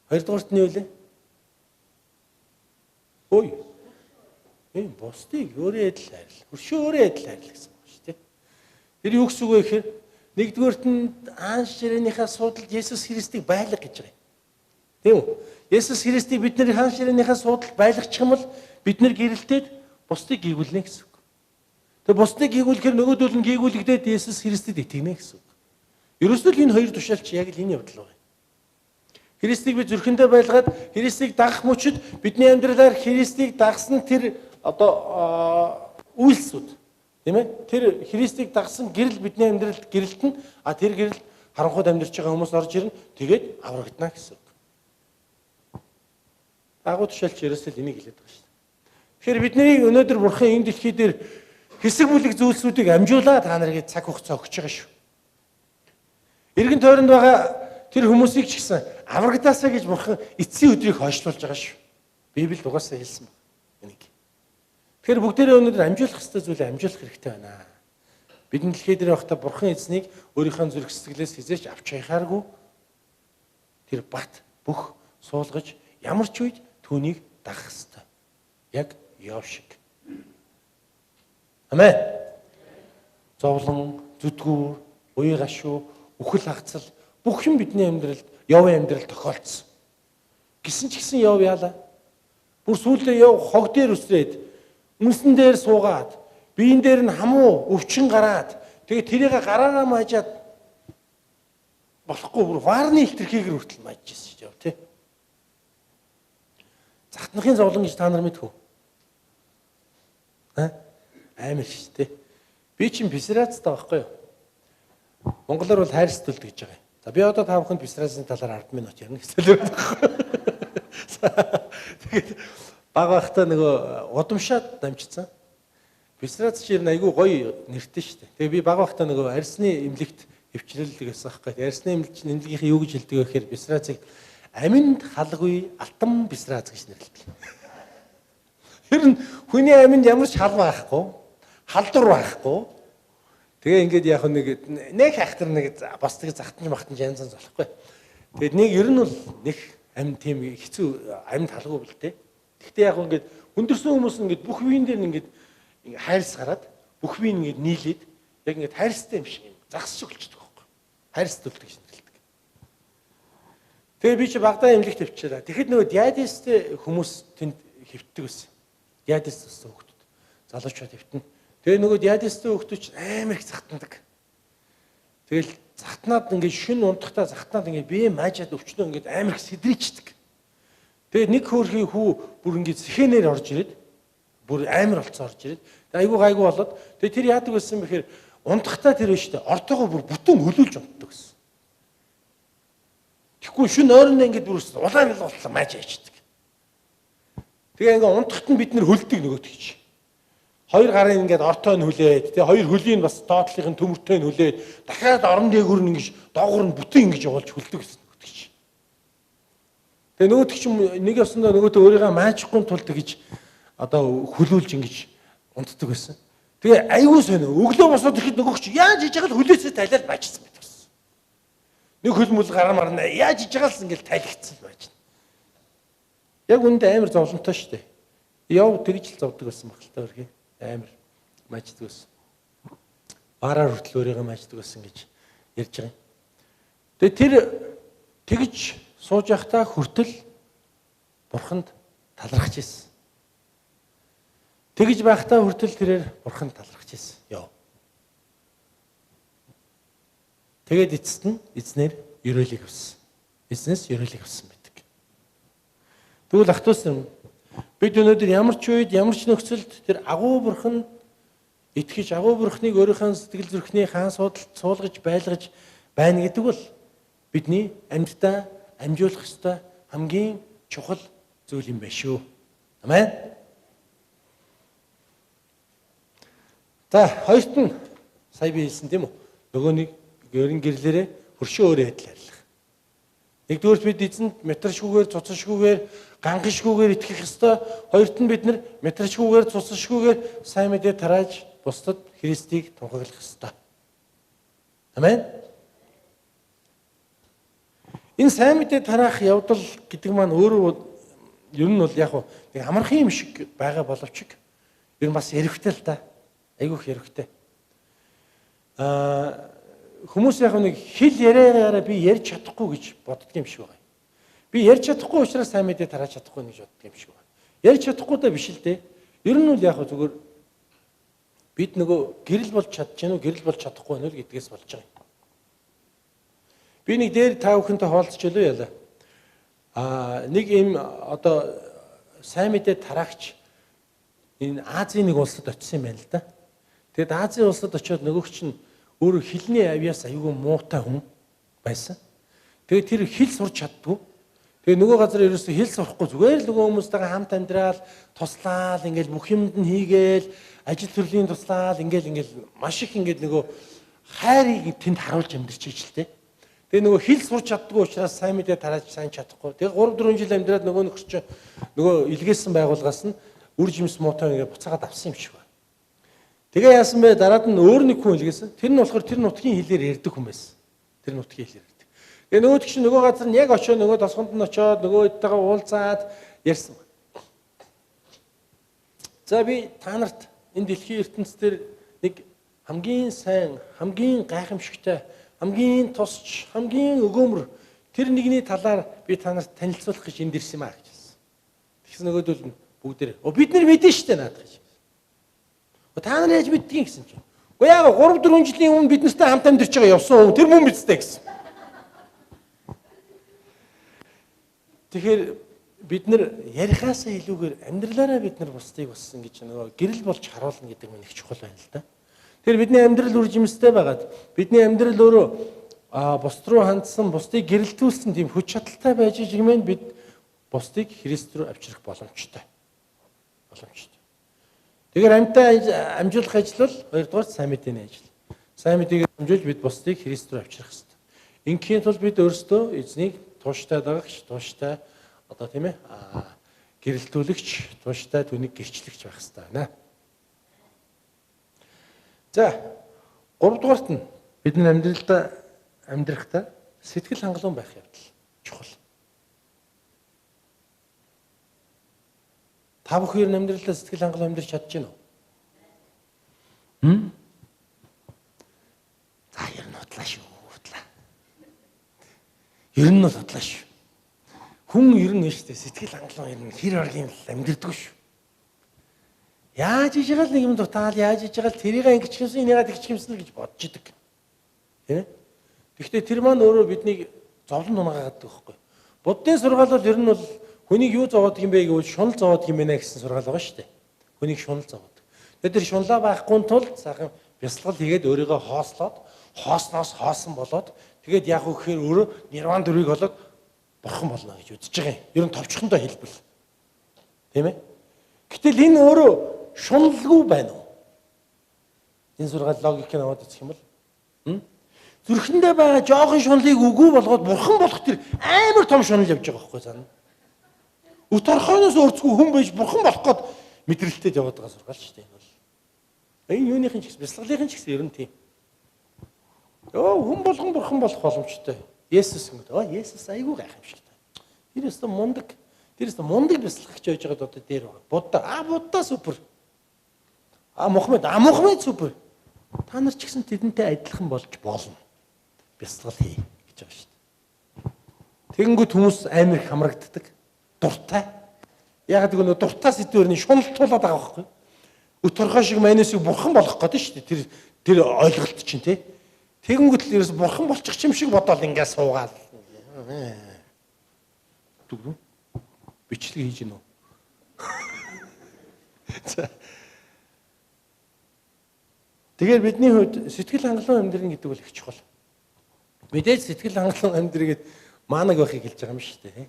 Хоёрдугаарт нь юу лээ? Ой. Энэ бусдыг өөрөө адил хайрл. Хөршөө өөрөө адил хайрл гэсэн байна шүү дээ. Тэр юу гэсэн үг вэ гэхээр нэгдүгüрт нь аан ширээнийхээ суудалд Есүс Христийг байлга гэж байгаа юм. Тийм үү? Есүс Христийг бид нэр хаан ширээнийхээ суудалд байлгачих юм бол бид нэр гэрэлтээд бусдыг гийгүүлнэ гэсэн үг. Тэгээ бусдыг гийгүүлэхээр нөгөөдөл нь гийгүүлэгдээд Есүс Христэд итгэнэ гэсэн үг. Ерөөсөө л энэ хоёр тушаал чи яг л энэ явдал байна. Христийг би зүрхэндээ байлгаад Христийг дагах мөчид бидний амьдралаар Христийг дагсан тэр одоо үйлсүүд тийм ээ? Тэр Христийг дагсан гэрэл бидний амьдралд гэрэлтэн, а тэр гэрэл харанхуйд амьдарч байгаа хүмүүс орж ирнэ, тэгээд аврагдана гэсэн үг. Агуу тушаалч ерөөсөө л энийг хэлээд байгаа шүү дээ. Тэгэхээр бидний өнөөдөр Бурхан энэ дэлхий дээр хэсэг бүлэг зүйлсүүдийг амжуулаад та нарыг цаг хугацаа өгч байгаа шүү. Эргэн тойронд байгаа тэр хүмүүсийг ч гэсэн аврагдаасаа гэж Бурхан эцсийн өдрийг хойшлуулж байгаа шүү. Библиэд угаасаа хэлсэн байна. Энийг. Тэгэхээр бүгдээрээ өнөөдөр амжуулах ёстой зүйлээ амжуулах хэрэгтэй байна. Бид энэ дэлхий дээр байхдаа Бурхан эзнийг өөрийнхөө зүрх сэтгэлээс хизээч авч яхааргүй тэр бат бүх суулгаж ямар ч үед түүнийг дагах ёстой. Яг Йов шиг. Амен. Зовлон, зүтгүүр, уя гашуу, үхэл хагцал бүх юм бидний амьдралд Йовын амьдралд тохиолдсон. Гисэн ч гэсэн Йов яалаа. Бүр сүүлдээ Йов хог дээр үсрээд үнсэн дээр суугаад биен дээр нь хамуу өвчин гараад тэгээ тэрийг гараараа маажаад болохгүй бүр варны илтерхийгэр хүртэл маажсэн шүү дээ, тий. Захтнахын зовлон гэж та нар мэдэх үү? Амар шүү дээ. Би чинь псориазтай байхгүй юу? Монголоор бол хайрстөлд гэж байгаа юм. За би одоо та бүхэнд псориазын талаар 10 минут ярина гэсэн л байна. Тэгээд баг байхдаа нөгөө удамшаад дамжчихсан. Псориаз чинь айгүй гоё нэртэй шүү дээ. Тэгээ би баг байхдаа нөгөө арьсны эмнэлэгт хөвчлөлдөг гэсэн байхгүй. Арьсны эмнэлэг чинь эмнэлгийнхээ юу гэж хэлдэг вэ гэхээр псориазыг аминд халгүй алтан псориаз гэж нэрлэдэг. Тэр нь хүний аминд ямар ч хал байхгүй, халдвар байхгүй. Тэгээ ингээд яг нэг ахтар нэг бас тэг захтанж махтанж янз янз болохгүй. Тэгээд нэг ер нь бол нэг амь тийм хэцүү амьд халгүй бил тээ. Гэхдээ яг ингээд хүндэрсэн хүмүүс ингээд бүх биеийн дээр ингээд хайрс гараад бүх бие ингээд нийлээд яг ингээд хайрстай юм шиг загас шиг болчихдог байхгүй. Хайрс төлдөг гэж нэрлэдэг. Тэгээ би чи багадаа эмнэлэгт хэвчээлээ. Тэгэхэд нөгөө диабеттэй хүмүүс тэнд хэвтдэг байсан. Диабетс болсон хүүхдүүд залуучууд хэвтэнэ. Тэгээ нөгөө диабеттэй хүүхдүүд ч амар их захтандаг. Тэгэл захтнаад ингээд шүн унтахтаа захтнаад ингээд бие маажаад өвчнөө ингээд амар их сэдрийчдэг. Тэгээ нэг хөөрхий хүү бүр ингээд сэхэнээр орж ирээд бүр амар болцсон орж ирээд тэгээ айгүй гайгүй болоод тэгээ тэр яадаг байсан бэхээр унтахтаа тэр биш үү ортоогоо бүр бүтэн хөлөөлж унтдаг гэсэн. Тэгэхгүй шүн ойрон ингээд бүр улаан л болтлоо мааж яачдаг. Тэгээ ингээд унтахт нь бид нэр хөлдөг нөгөөт гэж. Хоёр гарын ингээд ортой нь хүлээд тэгээ хоёр хөлийн бас доотлын нь төмөртэй нь хүлээд дахиад орон дээгүүр нь ингэж доогуур нь бүтэн ингэж явуулж хөлдөг гэсэн нөгөөт гэж. Тэгээ нөгөөт чинь нэг явсандаа нөгөөтөө өөрийгөө маажихгүй тулд гэж одоо хөлүүлж ингэж унтдаг байсан. Тэгээ айгүй сонио өглөө босоод ирэхэд нөгөөх чи яаж иж байгаа л хөлөөсөө талиал маажсан байдаг гэсэн. Нэг хөл мүл гараа марна яаж иж байгаа л ингээл тайлгдсан байж. Яг үүндээ амар зовлонтой шүү дээ. Яв тэгж л зовдөг байсан баг л та өрхий. Амар мааждаг байсан. Бараар хүртэл өөрийгөө мааждаг байсан гэж ярьж байгаа юм. Тэгээ тэр тэгж сууж байхдаа хүртэл Бурханд талархаж ирсэн. Тэгж байхдаа хүртэл тэрээр Бурханд талархаж ирсэн. Яв. Тэгээд эцэст нь эзнэр ерөөлийг авсан. Эзнээс ерөөлийг авсан байдаг. Тэгвэл ах トゥ нар бид өнөөдөр ямар ч үед ямар ч нөхцөлд тэр агуу Бурханд итгэж агуу Бурхныг өөрийнхөө сэтгэл зүрхний хаан суудалд суулгаж байлгаж байна гэдэг бол бидний амьддаа амжуулах ёстой хамгийн чухал зүйл юм байна шүү. Амен. За хоёрт нь сая би хэлсэн тийм үү? Нөгөө нэг ерэн гэрлээрээ хөршөө өөрөө адил арилах. Нэгдүгээрт бид эзэнд метршгүйгээр, цуцшгүйгээр, ганганшгүйгээр итгэх ёстой. Хоёрт нь бид нар метршгүйгээр, цуцшгүйгээр сайн мэдээ тарааж бусдад Христийг тунхаглах ёстой. Амен. Энэ сайн мэдээ тараах явдал гэдэг маань өөрөө ер нь бол яг нэг амархан юм шиг байгаа боловч ер нь бас эрвтэй л да. Айгүйх эрвтэй. Хүмүүс яг нэг хэл яриагаараа би ярьж чадахгүй гэж боддог юм шиг байгаа. Би ярьж чадахгүй учраас сайн мэдээ тарааж чадахгүй гэж боддог юм шиг байна. Ярьж чадахгүй даа биш л дээ. Ер нь бол яг зүгээр бид нөгөө гэрэл болж чадчих нь гэрэл болж чадахгүй нь л гэдгээс болж байгаа юм. Би нэг дээр та бүхэнтэй хоолцож илүү ялаа. Нэг юм одоо сайн мэдээ тараагч энэ Азийн нэг улсад очисон юм байна л да. Тэгэд Азийн улсад очиод нөгөөх чинь өөрөө хэлний авьяас аюулгүй муутай хүн байсан. Тэгээд тэр хэл сурч чаддгүй. Тэгээ нөгөө газар ерөөсөө хэл сурахгүй зүгээр л нөгөө хүмүүстэйгээ хамт амьдрал, туслаал, ингээл бүх юмд нь хийгээл, ажил төрлийн туслаал, ингээл маш их ингээл нөгөө хайрыг тэнд харуулж амьдарч ижил тэ. Тэгээ нөгөө хэл сурч чаддгүй учраас сайн мэдээ тарааж сайн чадахгүй. Тэгээ 3 4 жил амьдраад нөгөө нөхөр чинь нөгөө илгээсэн байгууллагаас нь үр жимс муутай ингээд буцаагаад авсан юм шиг байна. Тэгээ яасан бэ? Дараад нь өөр нэг хүн илгээсэн. Тэр нь болохоор тэр нутгийн хэлээр ярьдаг хүн байсан. Тэр нутгийн хэлээр ярьдаг. Тэгээ нөгөөдөг чинь нөгөө газар нь яг очиод нөгөө тосгонд нь очиод нөгөө хэдтэйгээ уулзаад ярьсан. За би та нарт энэ дэлхийн ертөнцийн нэг хамгийн сайн, хамгийн гайхамшигтай, хамгийн тусч, хамгийн өгөөмөр тэр нэгний талаар би та нарт танилцуулах гэж энд ирсэн юм аа гэж хэлсэн. Тэгсэн нөгөөдөл нь бүгдээрээ бид нар мэдэн штэ наадах гэж. Та нар яаж мэддгийг гэсэн чинь. Үгүй яа 3 4 жилийн өмнө бид нартай хамт амьдарч байгаа явсан хүн тэр мөн бидтэй гэсэн. Тэгэхээр бид нар ярихаасаа илүүгээр амьдралаараа бид нар бусдыг бас ингэж нөгөө гэрэл болж харуулна гэдэг нь их чухал байна л да. Тэгэхээр бидний амьдрал үр жимстэй байгаад бидний амьдрал өөрөө бусд руу хандсан, бусдыг гэрэлтүүлсэн тийм хүч чадалтай байж жигмэн бид бусдыг Христ рүү авчрах боломжтой. Боломжтой. Тэгэхээр амьтаа амжуулах ажил бол хоёрдугаар сайн мэдээний ажил. Сайн мэдээг амжуулж бид бусдыг Христ рүү авчрах ёстой. Ингээхийн тулд бид өөрсдөө эзнийг тууштай дагагч, тууштай одоо тийм гэрэлтүүлэгч, тууштай түүнийг гэрчлэгч байх ёстой байна. За, гуравдугаарт нь бид нар амьдралдаа амьдрахдаа сэтгэл хангалуун байх явдал чухал. Та бүхэн амьдралдаа сэтгэл хангалуун амьдрч чадж байна уу? За, ер нь удлаа шүү, удлаа. Ер нь бол удлаа шүү. Хүн ер нь шүү дээ, сэтгэл хангалуун ер нь хэр оргийн амьдрдаггүй шүү. Яаж иж байгаа л нэг юм дутаал, яаж иж байгаа л тэрийг ингэж юмсан, энийгээ тэгчих юмсан гэж бодож идэг. Тийм ээ? Гэхдээ тэр маань өөрөө биднийг зовлон тунаагаад байхгүй. Буддын сургаал бол ер нь бол хүнийг юу зовоодаг юм бэ гэвэл шунал зовоодаг юм байна гэсэн сургаал байгаа шүү дээ. Хүнийг шунал зовоодаг. Тэгээд тэр шунлаа байхгүй тулд сайхан бясалгал хийгээд өөрийгөө хоослоод, хоосноос хоосон болоод тэгээд яг уу гэхээр өөрөө нирван дүрийг олоод бурхан болно гэж үзэж байгаа юм. Ер нь товчхондоо хэлбэл. Тийм ээ? Гэтэл энэ өөрөө шуналгүй байна уу? Энэ сургаал логикийг аваад үзэх юм бол зүрхэндээ байгаа жоохон шуналыг үгүй болгоод бурхан болох тэр амар том шунал явж байгаа байхгүй заа. Өт орхоноос өөрцгүй хүн байж бурхан болох гээд мэдрэлтэд яваад байгаа сургаал шүү дээ энэ бол. Энэ юуныхын ч гэсэн бясалгалын ч гэсэн ер нь тийм. Хүн болгон бурхан болох боломжтой. Есүс ингэдэг. Есүс айгүй гайхамшигтай. Тэр өстө мундаг. Тэр өстө мундаг бясалгагч байж байгаад одоо дээр байгаа. Будда. Будда супер. Мухаммед. Мухаммед супер. Та нар ч гэсэн тэдэнтэй адилхан болж болно. Бясалгал хий гэж байгаа шүү дээ. Тэгэнгүүт хүмүүс амар их хамрагддаг. Дуртай. Яг гэвэл дуртай сэдвэрний шунал туулаад байгаа байхгүй. Өт торгой шиг майнесыг бурхан болгох гэдэг шүү дээ. Тэр ойлголт чинь тий. Тэгэнгүүт л ерөөс бурхан болчих юм шиг бодоол ингээ суугаал. Дүгнэ. Бичлэг хийж гинөө. За. Тэгэхээр бидний хувьд сэтгэл хангалуун амьдрал гэдэг бол их чухал. Мэдээж сэтгэл хангалуун амьдрал гээд маанаг байхыг хэлж байгаа юм шүү дээ.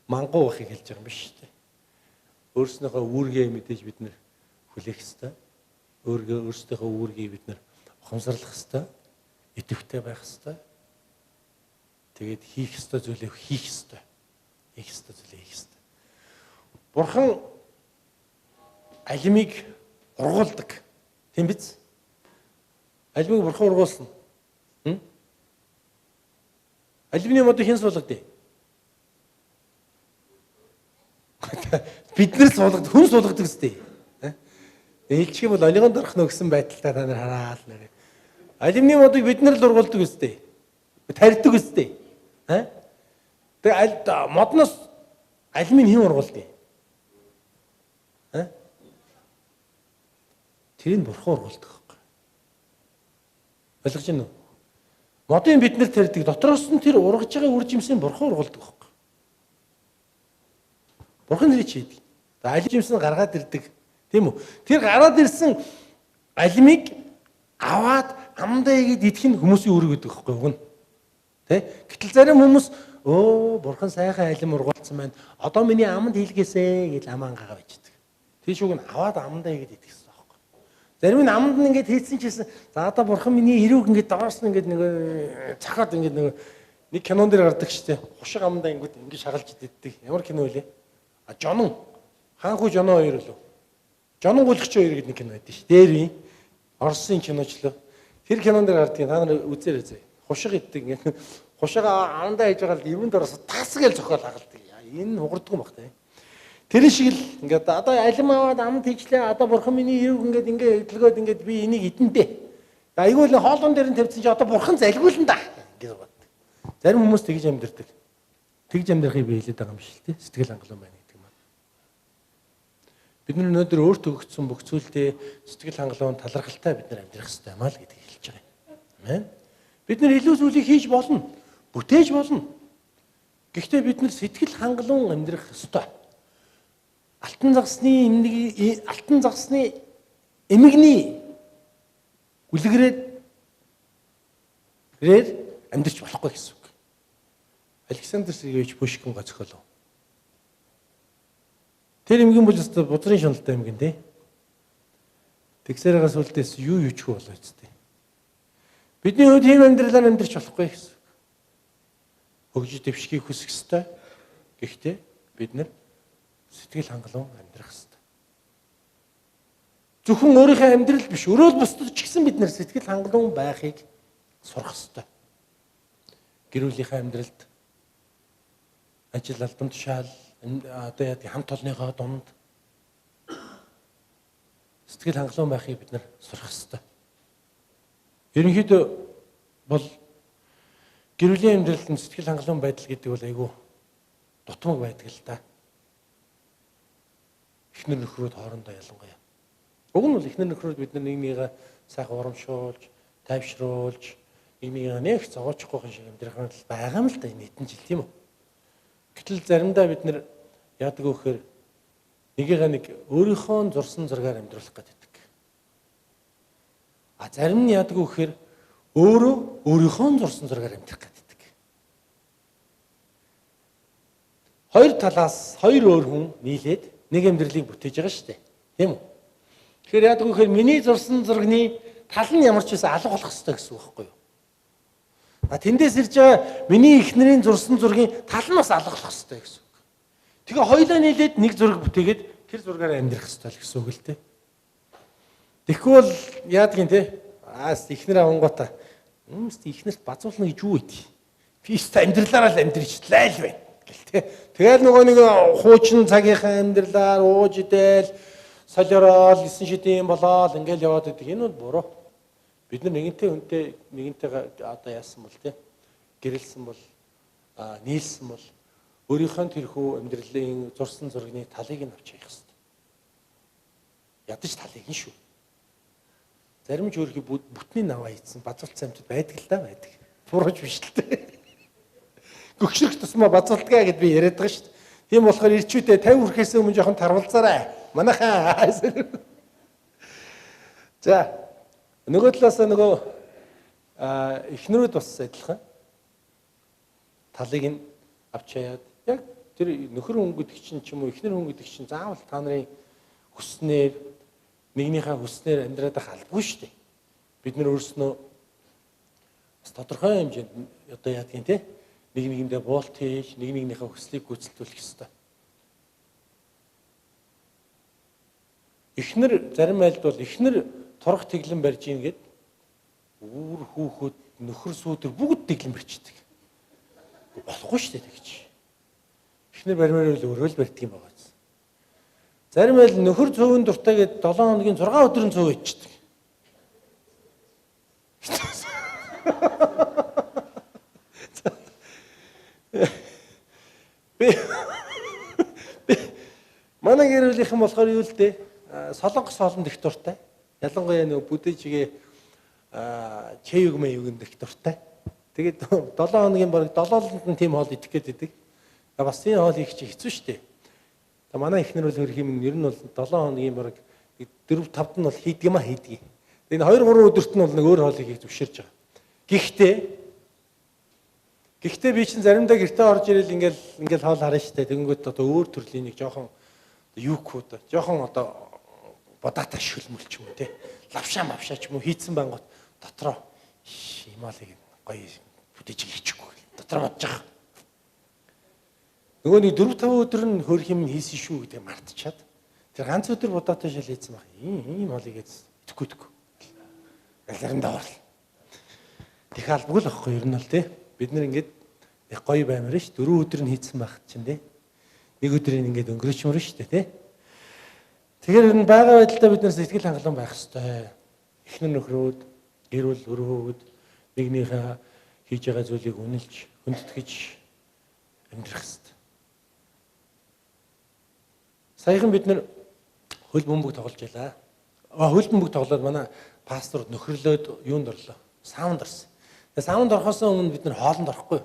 Мангуу байхыг хэлж байгаа юм биш үү? Өөрснийхөө үүргээ мэдээж бид нэр хүлээх ёстой. Өөрсдийнхөө үүргийг бид нэр ухамсарлах ёстой. Идэвхтэй байх ёстой. Тэгээд хийх ёстой зүйлээ хийх ёстой. Хийх ёстой зүйлээ хийх ёстой. Бурхан алимыг ургуулдаг. Тийм биз? Алимыг бурхан ургуулсан. Алимны модыг хэн суулгадیں؟ Бид нар суулгадаг, хүн суулгадаг үстэй. Хэлчих юм бол олигонд орох нөө гэсэн байдалтай та нар хараал нэрээ. Алимны модыг бид нар л ургуулдаг үстэй. Тарьдаг үстэй. Тэгээ аль модноос алимыг хэн ургуулдаг? Тэрийг бурхан ургуулдаг байхгүй. Ойлгож байна уу? Модын бид нар тарьдаг. Дотроос нь тэр ургаж байгаа үр жимсийг бурхан ургуулдаг байхгүй. Бурхан тэрийг хийдэг. Алим жимс нь гаргаад ирдэг. Тийм үү? Тэр гараад ирсэн алимыг аваад амдаа игээд идэх нь хүмүүсийн үүрэг гэдэг байхгүй юу? Тэ? Гэтэл зарим хүмүүс өө бурхан сайхан алим ургуулсан байна. Одоо миний аманд хийлгээсэ гэж амаа ангагаа байждаг. Тэр шүүг нь аваад амдаа игээд идэх гэсэн байхгүй. Зарим нь аманд нь ингээд хийцэн чийсэн. За одоо бурхан миний эрүүг ингээд доороос нь ингээд нэг цахаад ингээд нэг кинон дээр гардаг штэ. Хушиг амдаа ингээд ингээд шагалж иддэг. Ямар кино вэ? А Жонон. Хаанхүү Жонон хоёр лөө. Жонон гүйлгч хоёр гэдэг нэг кино байдаг ш. Дээр юм. Оросын киночлоо. Тэр кинон дээр гардгийг та нар үзээрэй зэ. Хушиг иддэг ингээд хушиг амдаа хийж байгаа л эрүүнд ороос тас гээл зохиол хагалдаг. Энэ хугардаг юм бах та. Тэр шиг л ингээд одоо алим аваад амд хийчлээ. Одоо бурхан миний эрүүг ингээд ингээд хөдөлгөөд ингээд би энийг идэндээ. Айгүй л хоолон дээр нь тавьсан чи одоо бурхан залгиулна да ингээд боддог. Зарим хүмүүс тэгж амьдэрдэг. Тэгж амьдрахыг би хэлээд байгаа юм шиг л тий. Сэтгэл хангалуун байна гэдэг маань. Бид нар өнөөдөр өөртөө өгсөн бүх зүйлдээ сэтгэл хангалуун талархалтай бид нар амьдрах хэрэгтэй юм аа л гэдгийг хэлж байгаа юм. Амен. Бид нар илүү зүйлийг хийж болно, бүтээж болно. Гэхдээ бид нар сэтгэл хангалуун амьдрах ёстой. Алтан загасны эмэгний үлгэрээр амьдарч болохгүй гэсэн үг. Александр Сергеевич Пушкин гоцхолов. Тэр эмгэн бол өстө бузрын шуналтай эмгэн тий. Тэгсээрээ сүлдээс юу юучгүй болоо үсттэй. Бидний хувьд ийм амьдралаар амьдарч болохгүй гэсэн үг. Хөгжиж дэвшихийг хүсэх ёстой. Гэхдээ бид нар сэтгэл хангалуун амьдрах ёстой. Зөвхөн өөрийнхөө амьдрал биш, өрөөл бусдад ч гэсэн бид нар сэтгэл хангалуун байхыг сурах ёстой. Гэр бүлийнхээ амьдралд ажил албан тушаал одоо яадаг хамт олонныхоо дунд сэтгэл хангалуун байхыг бид нар сурах ёстой. Ерөнхийдөө бол гэр бүлийн амьдралд нь сэтгэл хангалуун байдал гэдэг бол айгүй дутмаг байдаг л да. Эхнэр нөхрүүд хоорондоо ялангуяа. Уг нь бол эхнэр нөхрүүд бид нар нэг нэгээ сайхан урамшуулж, тайвшруулж, нэг нэгээ нэг зовоочихгүй шиг амьдрах нь байгаа юм л да энэ хэдэн жил тийм үү? Гэтэл заримдаа бид нар яадаг вэ гэхээр нэгийгээ нэг өөрийнхөө зурсан зургаар амьдруулах гэдэг. А зарим нь яадаг вэ гэхээр өөрөө өөрийнхөө зурсан зургаар амьдрах гэдэг. Хоёр талаас хоёр өөр хүн нийлээд нэг амьдралыг бүтээж байгаа шүү дээ. Тийм үү? Тэгэхээр яадаг вэ гэхээр миний зурсан зургийн тал нь ямар ч байсан алга болох ёстой гэсэн үг байхгүй юу? А тэндээс ирж байгаа миний эхнэрийн зурсан зургийн тал нь бас алга болох ёстой гэсэн үг. Тэгээ хоёулаа нийлээд нэг зураг бүтээгээд тэр зургаараа амьдрах ёстой л гэсэн үг л дээ. Тэгэхгүй бол яадаг юм те? Аас эхнэр авангуудаа эхнэрт базуулна гэж юу гэдэг. Би ч амьдралаараа л амьдрчлаа л байна гэл те. Тэгэл нөгөө нэг хуучин цагийнхаа амьдралаар ууж идэл солиорол 9 шидийн болоол ингээл яваад байдаг. Энэ бол буруу. Бид нар нэгэнтэй хүнтэй нэгэнтэйгээ одоо яасан бол те гэрэлсэн бол нийлсэн бол өөрийнхөө тэрхүү амьдралын зурсан зургийн талыг нь авч явах хэрэгтэй. Ядаж талыг нь шүү. Зарим ч өөрхий бүтний наваа ийцэн базуулсан амьтад байдаг л да байдаг. Бурууч биш л дээ. Гөгшрөх тусмаа базуулдгаа гэд би яриад байгаа шүү дээ. Тийм болохоор ирчүүдээ 50 хүрэхээс өмнө жоохон тарвалзаарай. Манайхаа. За нөгөө талаас нөгөө эхнэрүүд бас адилхан талыг нь авч яад яг тэр нөхөр хүн гэдэг чинь ч юм уу эхнэр хүн гэдэг чинь заавал та нарын хүснээр нэгнийхээ хүснээр амьдраад байх албагүй шүү дээ. Бид нар өөрснөө бас тодорхой хэмжээнд одоо яадгийн те нэг нэгэндээ буулт хийж, нэг нэгнийхээ хүслийг гүйцэлдүүлэх ёстой. Эхнэр зарим айлд бол эхнэр турах тэглэн барьж ийн гэд үүр хүүхэд нөхөр сүүдэр бүгд тэглэн барьчихдаг. Болохгүй шүү дээ тэгж. Эхнэр барьмаар л өөрөө л барьдаг юм байгаа. Зарим айл нөхөр цөвөн дуртай гэд 7 хоногийн 6 өдөр нь цөв ичдэг. Би манай гэр бүлийнхэн болохоор юу л дээ? Солонгос хоолнд их дуртай. Ялангуяа нөгөө бүдээжигээ чэйг мэйгэнд их дуртай. Тэгээд 7 хоногийн бараг 7-нд нь тийм хоол идэх гээд идэг. Бас тийм хоол хийх чинь хэцүү шүү дээ. Та манай эхнэр бол хөрх юм ер нь бол 7 хоногийн бараг 4 5-д нь бол хийдэг юм а хийдэг. Тэгээд энэ 2 3 өдөрт нь бол нэг өөр хоол хийх зөвшөөрж байгаа. Гэхдээ би чинь заримдаа гэртээ орж ирэл ингээл хоол харна шүү дээ. Тэгэнгүүт одоо өөр төрлийн нэг жоохон юукууд жоохон одоо бодаата шөлмөл ч юм уу те. Лавшаа мавшаа ч юм уу хийцэн бангууд дотроо юм алыг гоё бүтээж хийчихгүй дотроо бодож байгаа. Нөгөө нэг 4 5 өдөр нь хөрх юм хийсэн шүү гэдэг мартчихад тэр ганц өдөр бодаатай шал хийсэн баг. Ийм хоолыг идэхгүй идэхгүй. Заримдаа орлоо. Тэг албагүй л аахгүй ер нь бол те. Бид нэр ингээд их гоё баймар ш. 4 өдөр нь хийсэн байх чинь те. Нэг өдрийг ингээд өнгөрөөчмөр шүү дээ те. Тэгэхээр ер нь байгаа байдлаа бид нар сэтгэл хангалуун байх ёстой. Эхнэр нөхрүүд, гэр бүл өрөөхөд нэгнийхээ хийж байгаа зүйлийг үнэлж, хүндэтгэж амьдрах ёстой. Саяхан бид нар хөл бөмбөг тоглож байлаа. Хөл бөмбөг тоглоод манай пастор нөхөрлөөд юунд орлоо? Саунд орсон. Тэгээ саунд орохоос өмнө бид нар хоолнд орохгүй.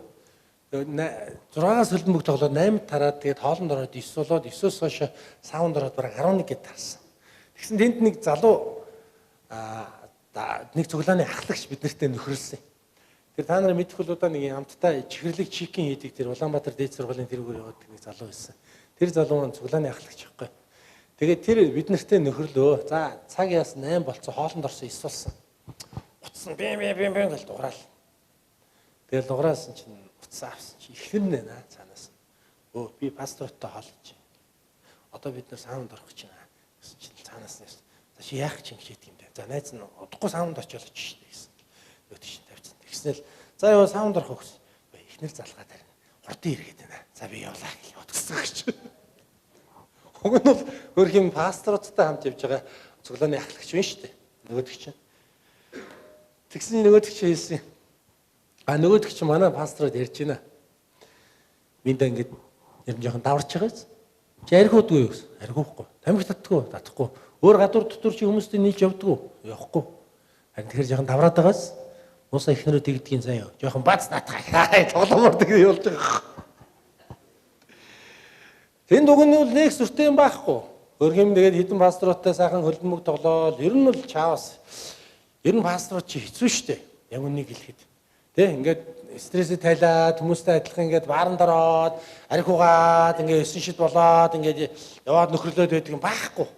6-аас хөл бөмбөг тоглоод 8-д тараад тэгээд хоолнд ороод 9 болоод 9-оос хойш саунд ороод бараг 11 гээд тарсан. Тэгсэн тэнд нэг залуу нэг цуглааны ахлагч бид нартэй нөхөрлсөн. Тэр та нар мэдэх бол удаа нэг амттай чихэрлэг чикен хийдэг тэр Улаанбаатар дээд сургуулийн тэрүүгээр явдаг нэг залуу байсан. Тэр залуу маань цуглааны ахлагч байхгүй. Тэгээд тэр бид нартэй нөхөрлөө. За цаг яас 8 болцсон хоолнд орсон 9 болсон. Утсан бим бим бим бим гэж дуграал. Тэгээд дуграасан чинь утсан авсан чи ихнэр нэ наа цаанаас. Өө би пастортой хоол хийж. Одоо бид нар саунд орох гэж байна гэсэн чинь цаанаас нь за чи яах чинь гэж хэлдэг юм бэ. За найз нь удахгүй саунд очиод очиж штэ гэсэн. Нөгөөд чинь тавьчихсан. Тэгснээл за ёо саунд орох гэсэн. Ихнэр залгаа тарина. Хурдан иргээд байна. За би явлаа гэж бодсон гэж. Уг нь бол хөрх юм пасторудтай хамт явж байгаа цуглааны ахлагч байна шүү дээ. Нөгөөдөг чинь. Тэгсэн нөгөөдөг чинь хэлсэн. А нөгөөдөг чинь манай пасторууд ярьж байна. Миндаа ингээд ер нь жоохон даварч байгаа биз. Чи архиудгүй юу гэсэн. Архиухгүй. Тамхи татдаггүй, татахгүй. Өөр гадуур дотор чи хүмүүстэй нийлж явдаггүй. Явахгүй. Харин тэгэхээр жоохон давраад байгаас мууса ихнэрөө тэгдгийн заяа. Жоохон бац наатах. Тоглоомор тэг явуулж байгаа. Тэнд уг нь бол нэг сүртэй юм байхгүй. Хөрх юм тэгээд хідэн пасторуудтай сайхан хөлбөмбөг тоглоол. Ер нь бол чаавас. Ер нь пасторууд чи хэцүү шттэ. Яг үнийг хэлэхэд. Тэ ингээд стрессээ тайлаад хүмүүстэй адилхан ингээд бааранд ороод арх угаад ингээд 9 шид болоод ингээд яваад нөхөрлөөд байдаг юм байхгүй.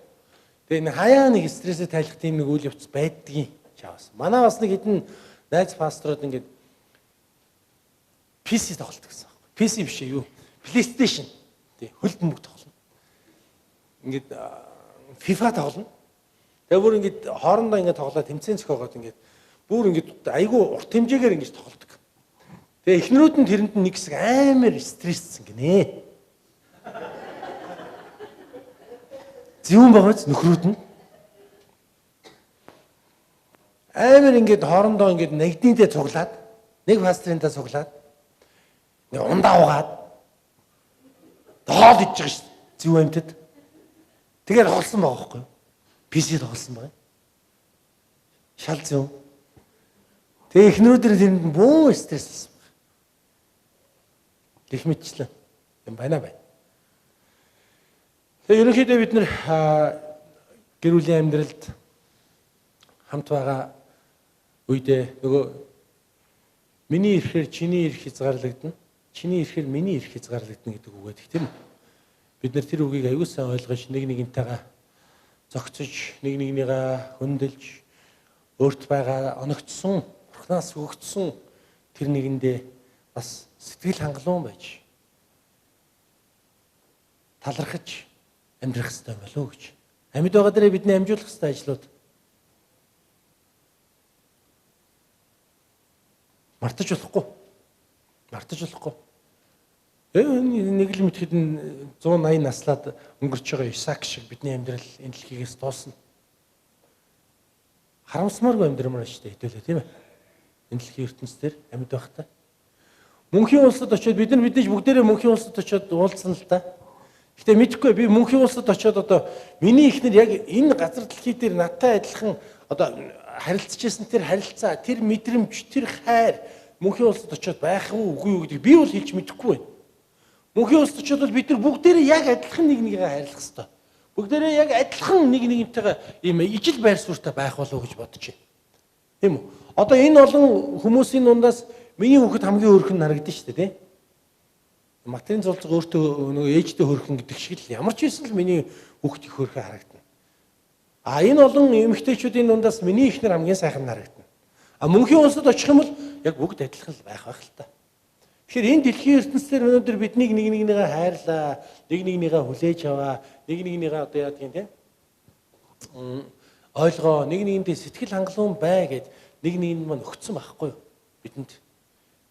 Тэгээ энэ хаяа нэг стрессээ тайлах тийм нэг үйл явц байдгийн чаавас. Манай бас нэг хідэн найз пасторууд ингээд PC тоглолт гэсэн байхгүй. PC биш ээ юу? PlayStation. Тэ хөл бөмбөг тоглоно. Ингээд FIFA тоглоно. Тэгээ бүр ингээд хоорондоо ингээд тоглоод тэмцээн зохиогоод ингээд бүр ингээд айгүй урт хэмжээгээр ингэж тоглодог. Тэгээ эхнэрүүд нь тэрэнд нэг хэсэг амар стресссэн гинэ. Зөвүүн байгаач нөхрүүд нь амар ингээд хоорондоо ингээд нэгдэнтэй цуглаад нэг пастрынтаа цуглаад нэг ундаа угаад хоол идэж байгаа шүү дээ. Зөв амьтад. Тэгээд тоглосон байгаа байхгүй юу? PC тоглосон байгаа. Шал зөв. Тэгээ эхнэрүүдэр тэрэнд бөө стресс болсон байна. Гэх мэтчлэн юм байна байна. Тэгээ ерөнхийдөө бид нэр гэр бүлийн амьдралд хамт байгаа үедээ нөгөө миний ирэхээр чиний ирэх хязгаарлагдана. Чиний ирэхээр миний ирэх хязгаарлагдана гэдэг үг байдаг тийм үү? Бид нэр тэр үгийг аюул сан ойлгож нэг нэгнтэйгээ зохицож, нэг нэгнийгээ хөндлөж, өөрт байгаа оногдсон, Бурханаас өгөгдсөн тэр нэгэндээ бас Сэтгэл хангалуун байж талархаж амьдрах хэрэгтэй болов уу гэж. Амьд байгаа дээрээ бидний амжуулах хэрэгтэй ажлууд. Мартаж болохгүй. Мартаж болохгүй. Нэг л мэтгэд 180 наслаад өнгөрч байгаа Исаак шиг бидний амьдрал энэ дэлхийгээс дуусна. Харамсмааргүй амьдрмаар шүү дээ хэдүүлээ, тийм ээ. Энэ дэлхийн ертөнцийн амьд байхдаа. Мөнхийн улсад очиод бид нар мэдээж бүгдээрээ мөнхийн улсад очиод уулзсан л да. Гэтэ мэдэхгүй би мөнхийн улсад очиод одоо миний эхнэр яг энэ газар дэлхий дээр надтай адилхан одоо харилцажсэн тэр харилцаа, тэр мэдрэмж, тэр хайр мөнхийн улсад очиод байх уу үгүй юу гэдгийг би бол хэлж мэдэхгүй байна. Мөнхийн улсад очиод бол бид нар бүгдээрээ яг адилхан нэг нэгээ хайрлах ёстой. Бүгдээрээ яг адилхан нэг нэгнтэйгээ ийм ижил байр суурьтай байх болов уу гэж бодож байна. Тийм үү? Одоо энэ олон хүмүүсийн дундаас миний хүүхэд хамгийн хөөрхөн харагдана шүү дээ, тийм? Матрийн зулцэг өөртөө нөгөө ээжтэй хөөрхөн гэдэг шиг л ямар ч байсан л миний хүүхэд их хөөрхөн харагдана. А энэ олон эмэгтэйчүүдийн дундаас миний эхнэр хамгийн сайхан харагдана. А мөнхийн улсад очих юм бол яг бүгд адилхан л байх байх л та. Тэгэхээр энэ дэлхийн ертөнцийн өнөөдөр биднийг нэг нэгнийгээ хайрлаа, нэг нэгнийгээ хүлээж аваа, нэг нэгнийгээ одоо яадаг юм те? Ойлгоо, нэг нэгэндээ сэтгэл хангалуун бай гэд нэг нэгэнд маань өгцөн байхгүй юу бидэнд.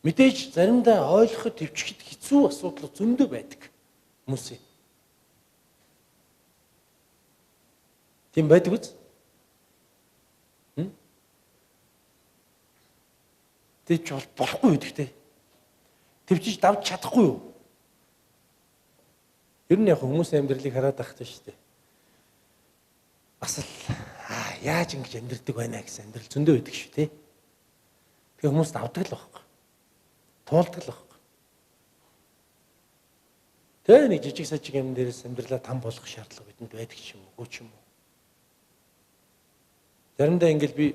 Мэдээж заримдаа ойлгоход төвчхэд хэцүү асуудал зөндөө байдаг хүмүүсийн. Тийм байдаг үз? Тэвч болохгүй гэдэг те. Тэвчиж давж чадахгүй юу? Ер нь яг хүмүүсийн амьдралыг хараад байх та шүү дээ. Бас л яаж ингэж амьдрдаг байна гэсэн амьдрал зөндөө байдаг шүү те. Тэгээ хүмүүс давдаг л байхгүй. Туулдаг л байхгүй. Тэгээ нэг жижиг сажиг юм дээрээс амьдралаа там болгох шаардлага бидэнд байдаг ч юм уу, үгүй ч юм уу. Заримдаа ингээл би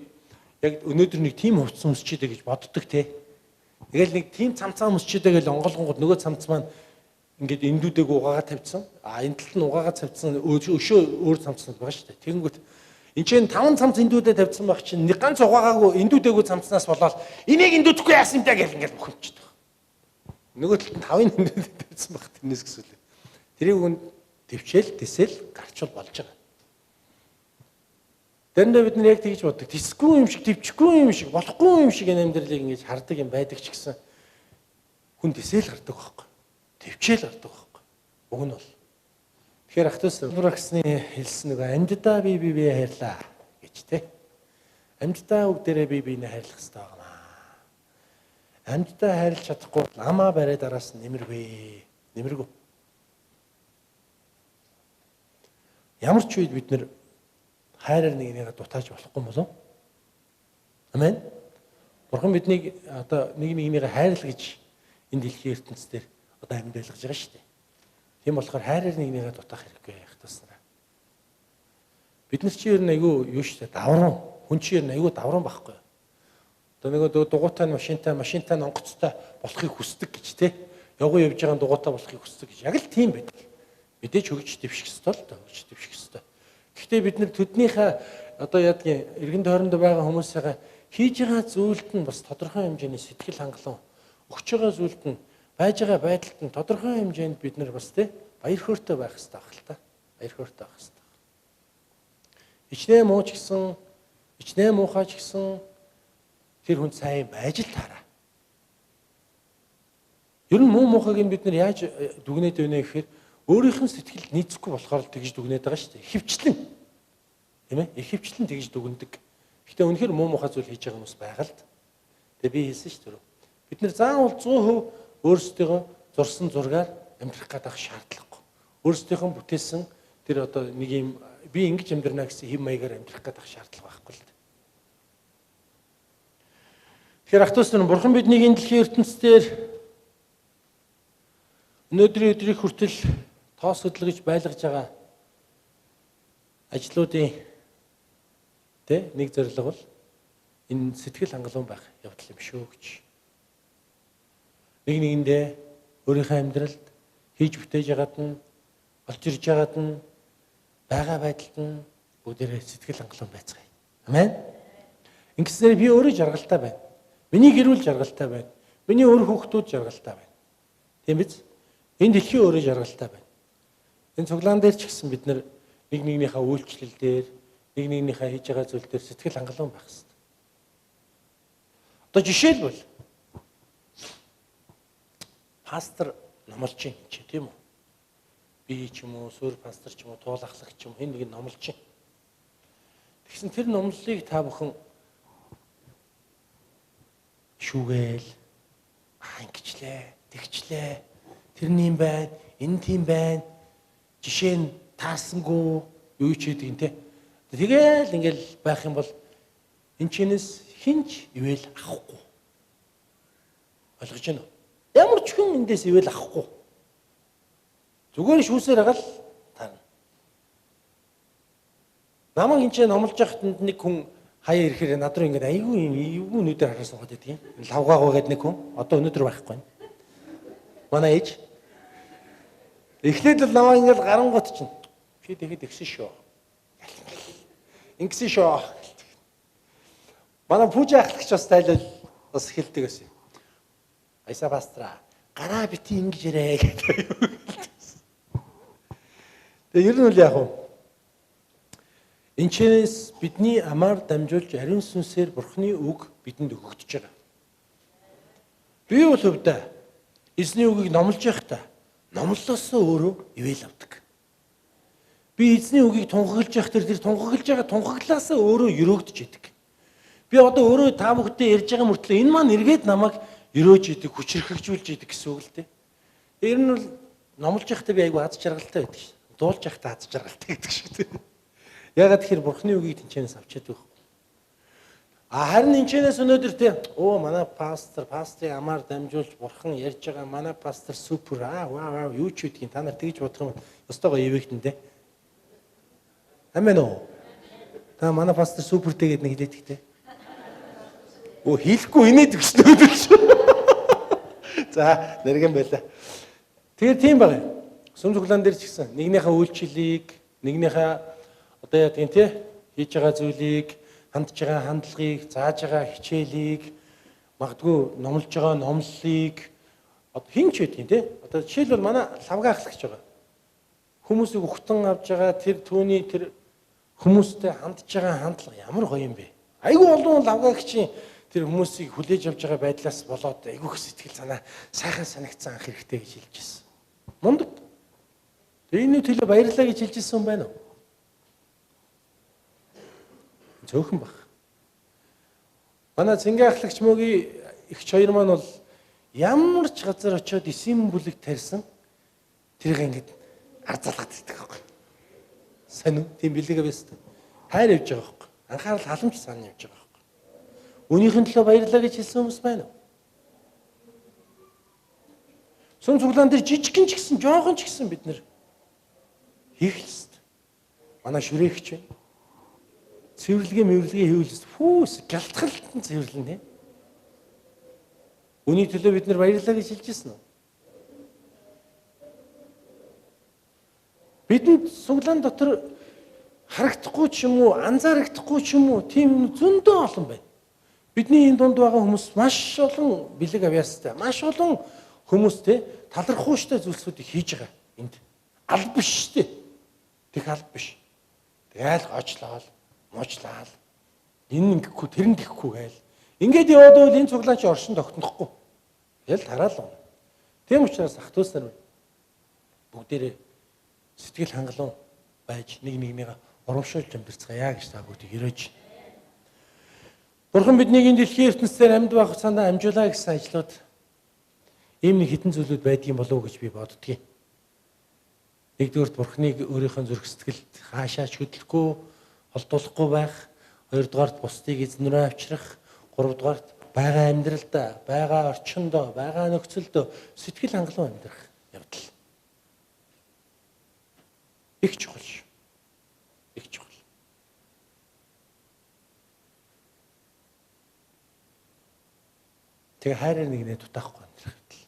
яг өнөөдөр нэг тийм хувцас өмсчихдээ гэж боддог те. Тэгэл нэг тийм цамцаа өмсчихдээ гэж онголгонгод нөгөө цамц маань ингээд эндүүдээг угаагаа тавьсан. А энэ талд нь угаагаа тавьсан өшөө өөр цамцнууд байгаа шүү дээ. Тэгэнгүүт энэ чинь 5 цамц эндүүдээ тавьсан байх чинь нэг ганц угаагаагүй эндүүдээгүй цамцнаас болоод энийг эндүүдэхгүй яасан юм даа гэл ингээд бухимдчихдаг. Нөгөө талд нь 5-ын эндүүдээ тавьсан байх тэрнээс гэсвэл. Тэрийг үн төвчээл тэсэл гарчвал болж байгаа. Тэрэндээ бид нар яг тэгж боддог. Тэсгүй юм шиг, төвчгүй юм шиг, болохгүй юм шиг энэ амьдралыг ингэж хардаг юм байдаг ч гэсэн хүн тэсэл гардаг байхгүй. Төвчээл гардаг байхгүй. Уг нь бол. Тэгэхээр ах トゥ Бураксны хэлсэн нэг амьддаа би бие хайрлаа гэж те. Амьддаа бүгдээрээ би биенээ хайрлах хэрэгтэй байгаа. Амьддаа хайрлаж чадахгүй амаа бариад араас нэмэргүй. Нэмэргүй. Ямар ч үед бид нэр хайраар нэг нэгээ дутааж болохгүй болов. Амен. Бурхан биднийг одоо нэг нэгнийгээ хайрлах гэж энэ дэлхийн ертөнцийн одоо амьд байлгаж байгаа шүү дээ. Тийм болохоор хайраар нэг нэгээ дутаах хэрэггүй яах туснараа. Бид нар чи ер нь айгүй юу шүү дээ, давран. Хүн чи ер нь айгүй давран байхгүй. Одоо нөгөө дугуйтай нь машинтай нь онгоцтой болохыг хүсдэг гэж те. Явган явж байгаа дугуйтай болохыг хүсдэг гэж. Яг л тийм байдаг. Мэдээж хөгж дэвших ёстой л доо, хөгж дэвших ёстой. Гэхдээ бид нар төднийхээ одоо яадгийн эргэн тойронд байгаа хүмүүсээ хийж байгаа зүйлд нь бас тодорхой хэмжээний сэтгэл хангалуун өгч байгаа зүйлд нь байж байгаа байдалд нь тодорхой хэмжээнд бид нар бас те баяр хөөртэй байх ёстой байх л та. Баяр хөөртэй байх ёстой. Ичнээ муу ч гэсэн, ичнээ муухай ч гэсэн тэр хүн сайн байж л таараа. Ер нь муу муухайг нь бид нар яаж дүгнээд байна гэхээр өөрийнх нь сэтгэлд нийцэхгүй болохоор л тэгж дүгнээд байгаа шүү дээ. Ихэвчлэн. Тийм ээ? Ихэвчлэн тэгж дүгнэдэг. Гэхдээ үнэхээр муу муухай зүйл хийж байгаа хүмүүс байгаа л. Тэгээ би хэлсэн шүү дээ. Бид нар заавал 100% өөрсдийгөө зурсан зургаар амьдрах гэдэг шаардлагагүй. Өөрсдийнхөө бүтээсэн тэр одоо нэг юм би ингэж амьдрна гэсэн хэв маягаар амьдрах гэдэг шаардлага байхгүй л. Тэгэхээр ах トゥ нар бурхан биднийг энэ дэлхийн ертөнцийн өнөөдрийн өдрийг хүртэл тоос хөдөлгөж байлгаж байгаа ажлуудын тэ нэг зорилго бол энэ сэтгэл хангалуун байх явдал юм шүү гэж. Нэг нэгэндээ өөрийнхөө амьдралд хийж бүтээж байгаад нь олж ирж байгаад нь байгаа байдалд нь бүгдээрээ сэтгэл хангалуун байцгаая. Амен. Ингэснээр би өөрөө жаргалтай байна. Миний гэр бүл жаргалтай байна. Миний өөр хүүхдүүд жаргалтай байна. Тийм биз? Энэ дэлхийн өөрөө жаргалтай байна. Энэ цуглаан дээр ч гэсэн бид нэг нэгнийхээ үйлчлэл дээр, нэг нэгнийхээ хийж байгаа зүйл дээр сэтгэл хангалуун байх хэрэгтэй. Одоо жишээлбэл пастор номлож юм чи тийм үү? Би ч юм уу, сүр пастор ч юм уу, туулахлагч ч юм уу, хэн нэг номлож юм. Тэгсэн тэр номлолыг та бүхэн шүүгээл ингэчлээ, тэгчлээ. Тэр нь юм байна, энэ тийм байна. Жишээ нь таасангүй юу ч хийдэг юм те. Тэгээл ингээл байх юм бол энэ чинээс хинч ивэл авахгүй. Ойлгож байна уу? Ямар ч хүн эндээс ивэл авахгүй. Зүгээр шүүсээр байгаа л таарна. Намайг энэ ч номлож байхад нэг хүн хаяа ирэхээр над руу ингээд айгүй юм эвгүй нүдээр хараа суугаад байдаг юм. Лавгаагаа гэдэг нэг хүн одоо өнөөдөр байхгүй байна. Манай ээж эхлээд л намайг ингээд гарангуут чинь би тэгэхэд өгсөн шүү. Ингэсэн шүү. Манай пүүж ахлагч бас тайлал бас хэлдэг байсан. Айса пастра гараа бити ингэж ярэ гэдэг. Тэгээ ер нь бол яг уу энэчнээс бидний амаар дамжуулж ариун сүнсээр Бурхны үг бидэнд өгөгдөж байгаа. Би бол хувьдаа эзний үгийг номлож байхдаа номлосоо өөрөө ивэл авдаг. Би эзний үгийг тунхаглаж явах тэр тунхаглаж байгаа тунхаглаасаа өөрөө өрөөгдөж идэг. Би одоо өөрөө та бүхтэй ярьж байгаа мөртлөө энэ маань эргээд намайг өрөөж идэг, хүчрхэгжүүлж идэг гэсэн үг л дээ. Тэр нь бол номлож байхдаа би айгүй аз жаргалтай байдаг шин. Дуулж байхдаа аз жаргалтай гэдэг шиг дээ. Ягаад тэгэхээр Бурхны үгийг тэнцэнээс авч чаддаг. А харин энэчнээс өнөөдөр те оо манай пастор, пастрын амаар дамжуулж Бурхан ярьж байгаа манай пастор супер аа вау вау юу ч гэдгийг та нар тэгж бодох юм ёстойгоо ивэгдэн те. Амен үү? Та манай пастор супертэй гэдэг нэг хэлээдэг те. Өө хэлэхгүй инээд өгсөн өнөөдөр шүү. За нэргэн байла. Тэгэхээр тийм байна. Сүм цуглаан дээр ч гэсэн нэгнийхээ үйлчлэлийг, нэгнийхээ одоо яа тийм те хийж байгаа зүйлийг хандж байгаа хандлагыг, зааж байгаа хичээлийг, магадгүй номлож байгаа номлолыг одоо хэн ч байдгийг те. Одоо жишээлбэл манай лавга ахлагч байгаа. Хүмүүсийг ухтан авч байгаа тэр түүний тэр хүмүүстэй хандж байгаа хандлага ямар гоё юм бэ? Айгүй олон лавгаагчийн тэр хүмүүсийг хүлээж авч байгаа байдлаас болоод айгүй их сэтгэл санаа сайхан санагдсан анх хэрэгтэй гэж хэлж ирсэн. Мундаг. Тэгээ энэ төлөө баярлалаа гэж хэлж ирсэн юм байна уу? Зөөхөн баг. Манай цэнгэ ахлагч мөгийн эгч хоёр маань бол ямар ч газар очиод эсийн бүлэг тарьсан тэрийг ингэж арзалгаад идэх байхгүй. Сонин тийм бэлэг авьяастай. Хайр явж байгаа байхгүй. Анхаарал халамж санаа явж байгаа байхгүй. Үүнийхэн төлөө баярлалаа гэж хэлсэн хүмүүс байна уу? Сүм цуглаан дээр жижигхэн ч гэсэн жоохон ч гэсэн бид нэр хийх л ёстой. Манай шүрээгч байна. Цэвэрлэгээ мэвэрлэгээ хийвэл фүүс гялтгалтан цэвэрлэнэ. Үүний төлөө бид нар баярлалаа гэж хэлж ирсэн үү? Бидэнд суглаан дотор харагдахгүй ч юм уу, анзаарагдахгүй ч юм уу, тийм юм зөндөө олон байна. Бидний энэ дунд байгаа хүмүүс маш олон бэлэг авьяастай, маш олон хүмүүстэй талархууштай зүйлсүүдийг хийж байгаа энд. Алба биш шүү дээ. Тэг алба биш. Тэгэл гоочлоол муучлаал. Энэ ингэхгүй, тэр нь гэхгүй гээл. Ингээд яваад байвал энэ цуглаан чи оршин тогтнохгүй. Тэгэл тараал байна. Тийм учраас ах дүүс нар бүгдээрээ сэтгэл хангалуун байж нэг нэгнийгээ урамшуулж амьдарцгаая гэж та бүгдийг өрөөж. Бурхан биднийг энэ дэлхийн ертөнцийн амьд байх хугацаанд амжуулаа гэсэн ажлууд ийм нэг хитэн зүйлүүд байдгийн болов уу гэж би боддгийн. Нэгдүгээрт Бурханыг өөрийнхөө зүрх сэтгэлд хаашаач хөдлөхгүй холдуулахгүй байх, хоёрдугаарт бусдыг эзэн рүү авчрах, гуравдугаарт байгаа амьдралдаа, байгаа орчиндоо, байгаа нөхцөлдөө сэтгэл хангалуун амьдрах явдал. Их чухал шүү. Их чухал. Тэгээ хайраар нэгнээ дутаахгүй амьдрах явдал.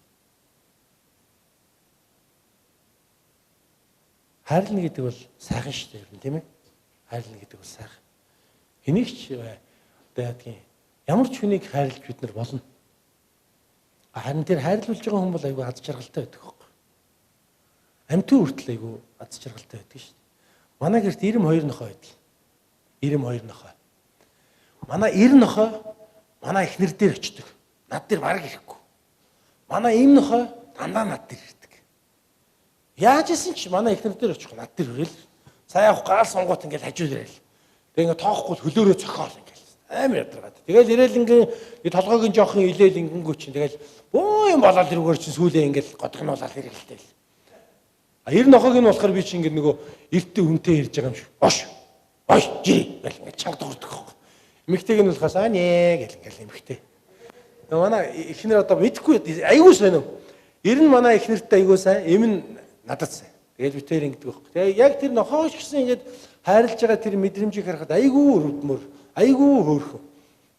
Хайрлна гэдэг бол сайхан шүү дээ, тийм ээ? Хайрлна гэдэг бол сайхан. Хэнийг ч одоо яадгийн ямар ч хүнийг хайрлаж бид нар болно. Харин тэр хайрлуулж байгаа хүн бол айгүй аз жаргалтай байдаг хөөхгүй. Амьтан хүртэл айгүй аз жаргалтай байдаг шүү дээ. Манай гэрт 92 нохой байдаг. 92 нохой. Манай 90 нохой манай эхнэр дээр очдог. Над дээр бараг ирэхгүй. Манай эм нохой дандаа над дээр ирдэг. Яаж исэн ч манай эхнэр дээр очих над дээр ирээл. Сая явах гал сонгоот ингээл хажуу ирээл. Тэгээ ингээ тоохгүй хөлөөрөө цохиол ингээл. Амар ядаргаад. Тэгэл ирээл ингээ толгойг нь жоохон илээл ингэнгүү чинь тэгэл бөө юм болоод тэрүүгээр чинь сүүлээ ингээл годгнуулаад ирэлтэл. А 90 нохойг нь болохоор би чинь ингээ нөгөө эртээ үнтэй ирж байгаа юм шиг. Ош. Ош жирээ гэл ингээ чанга дурдаг хөөе. Эмэгтэйг нь болохоос аа нэ гэл ингээл эмэгтэй. Тэгээ манай эхнэр одоо мэдэхгүй айгүй сонив. Ер нь манай эхнэртэй айгүй сайн, эм нь надад сайн. Тэгээд би тэр ингэдэг байхгүй. Тэгээ яг тэр нохойч гэсэн ингээд хайрлаж байгаа тэр мэдрэмжийг харахад айгүй өрөвдмөр, айгүй хөөрхөн.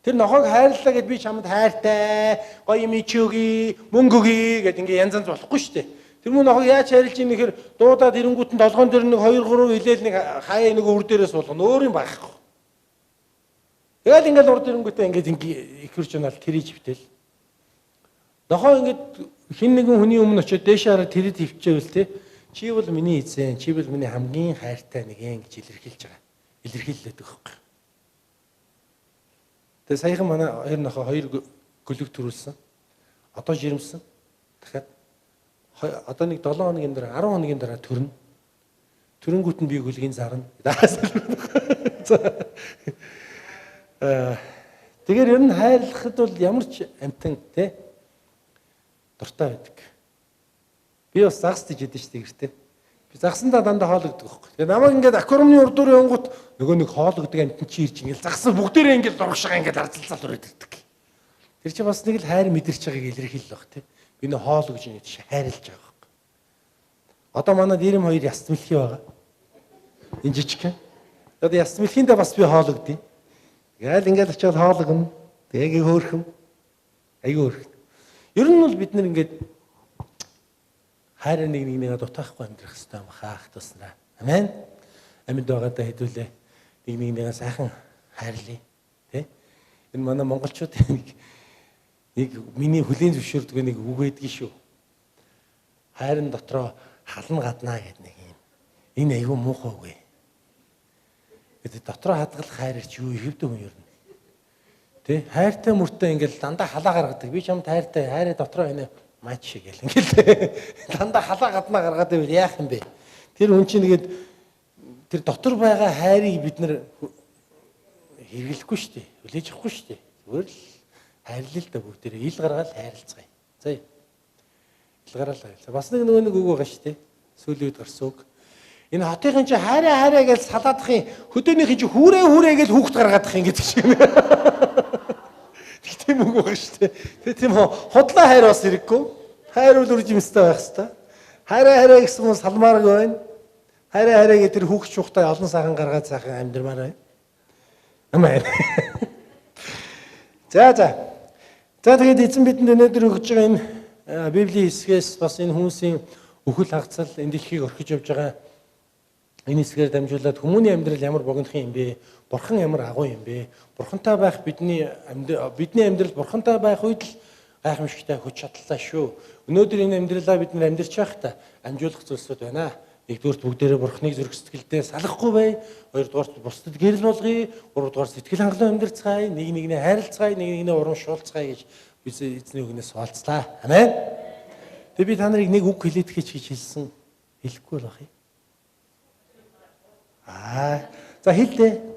Тэр нохойг хайрлаа гэд би чамд хайртай, гоё юм ичөөгүй, мөнгө өгье гэд ингээ янз янз болохгүй шүү дээ. Тэр мөн нохойг яаж хайрлаж ийн гэхээр дуудаад ирэнгүүт нь толгоон дээр нэг 2 3 илээл нэг хаяа нэг өвөр дээрээ суулгана. Өөр юм байхгүй. Тэгэл ингээл урд ирэнгүүтээ ингээд ингээ ихэрч унаал тэрий живтэл. Нохой ингээд хин нэгэн хүний өмнө очиод дээшээ хараад тэрий төвчээвэл те чи бол миний эзэн, чи бол миний хамгийн хайртай нэгэн гэж илэрхийлж байгаа. Илэрхийлээд байгаа байхгүй. Тэгээ саяхан манай хоёр нохой хоёр гөлөг төрүүлсэн. Одоо жирэмсэн. Дахиад одоо нэг 7 хоногийн дараа 10 хоногийн дараа төрнө. Төрөнгүүт нь би гөлгийн зарна. Тэгэхээр ер нь хайрлахад бол ямар ч амтан те дуртай байдаг. Би бас загас тийж идэв шүү дээ гэртээ. Би загсандаа дандаа хоол өгдөг байхгүй. Тэгээ намайг ингээд аквариумны урдуур явангууд нөгөө нэг хоол өгдөг амтан чи ирж ингээд загас бүгдээрээ ингээд дургшгаа ингээд арзалцаал өрөөд ирдэг. Тэр чи бас нэг л хайр мэдэрч байгааг илэрхийлэл баг те. Би нэ хоол өгж ингээд хайрлаж байгаа байхгүй. Одоо манай 92 яс мэлхий байгаа. Энэ жижигхэн. Одоо яс мэлхийндээ бас би хоол өгдөг. Тэгэл ингээд очиод хоол өгнө. Тэгээ хөөрхөн. Айгүй хөөрхөн. Ер нь бол бид нар ингээд хайраа нэг нэгнийгээ дутаахгүй амьдрах хэрэгтэй юм хаах туснаа. Амен. Амьд байгаадаа хэдүүлээ нэг нэгнийгээ сайхан хайрлая. Тэ? Энэ манай монголчууд нэг миний хүлийн зөвшөөрдөг нэг үг байдгийг шүү. Хайрын дотроо хална гаднаа гэдэг нэг юм. Энэ айгүй муухай үг ээ. Тэгээд дотроо хадгалах хайр чи юу хэвдэ хүн ер нь. Тэ? Хайртай мөртөө ингээл дандаа халаа гаргадаг. Би чамд хайртай, хайраа дотроо энэ мач шиг гэл ингээл дандаа халаа гаднаа гаргаад байвал яах юм бэ? Тэр хүн чинь тэгээд тэр дотор байгаа хайрыг бид нэр хэрэглэхгүй шүү дээ. Хүлээж авахгүй шүү дээ. Зүгээр л хайрлал л да бүгдээрээ ил гаргаал хайрлцгаая. За. Ил гаргаал хайрлаа. Бас нэг нөгөө нэг үг байгаа шүү дээ. Сүүлийн үед гарсан үг. Энэ хотынхын чи хайраа хайраа гэж салаадахын хөдөөнийхин чи хүүрээ хүүрээ гэж хүүхд гаргаадах юм гэдэг шиг. Тийм үг байгаа шүү дээ. Тэгээ тийм худлаа хайр бас хэрэггүй. Хайр бол үржимстэй байх хэвээр. Хайраа хайраа гэсэн хүн салмааргүй байна. Хайраа хайраа гэх тэр хүүхд чухтай олон сайхан гаргаад сайхан амьдрмаар байна. Амаа. За за. За тэгээд эзэн бидэнд өнөөдөр өгж байгаа энэ Библийн хэсгээс бас энэ хүмүүсийн үхэл хагцал энэ дэлхийг орхиж явж байгаа энэ хэсгээр дамжуулаад хүмүүний амьдрал ямар богинохон юм бэ? Бурхан ямар агуу юм бэ? Бурхантай байх бидний амьдрал бурхантай байх үед л гайхамшигтай хүч чадалтай шүү. Өнөөдөр энэ амьдралаа бид нар амьдарч байхдаа амжуулах зүйлсүүд байна. Нэгдүгээрт бүгдээрээ бурхныг зүрх сэтгэлдээ салахгүй бай. Хоёрдугаарт бусдад гэрэл болгоё. Гуравдугаар сэтгэл хангалуун амьдарцгаая. Нэг нэгнээ хайрлцгаая, нэг нэгнээ урамшуулцгаая гэж би эзний үгнээс хуваалцлаа. Амен. Тэгээ би та нарыг нэг үг хэлээд гэж хэлсэн. Хэлэхгүй л байх юм. Аа, за хэллээ.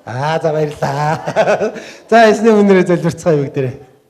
Аа, за баярлалаа. За эзний өмнөрөө залбирцгаая бүгдээрээ.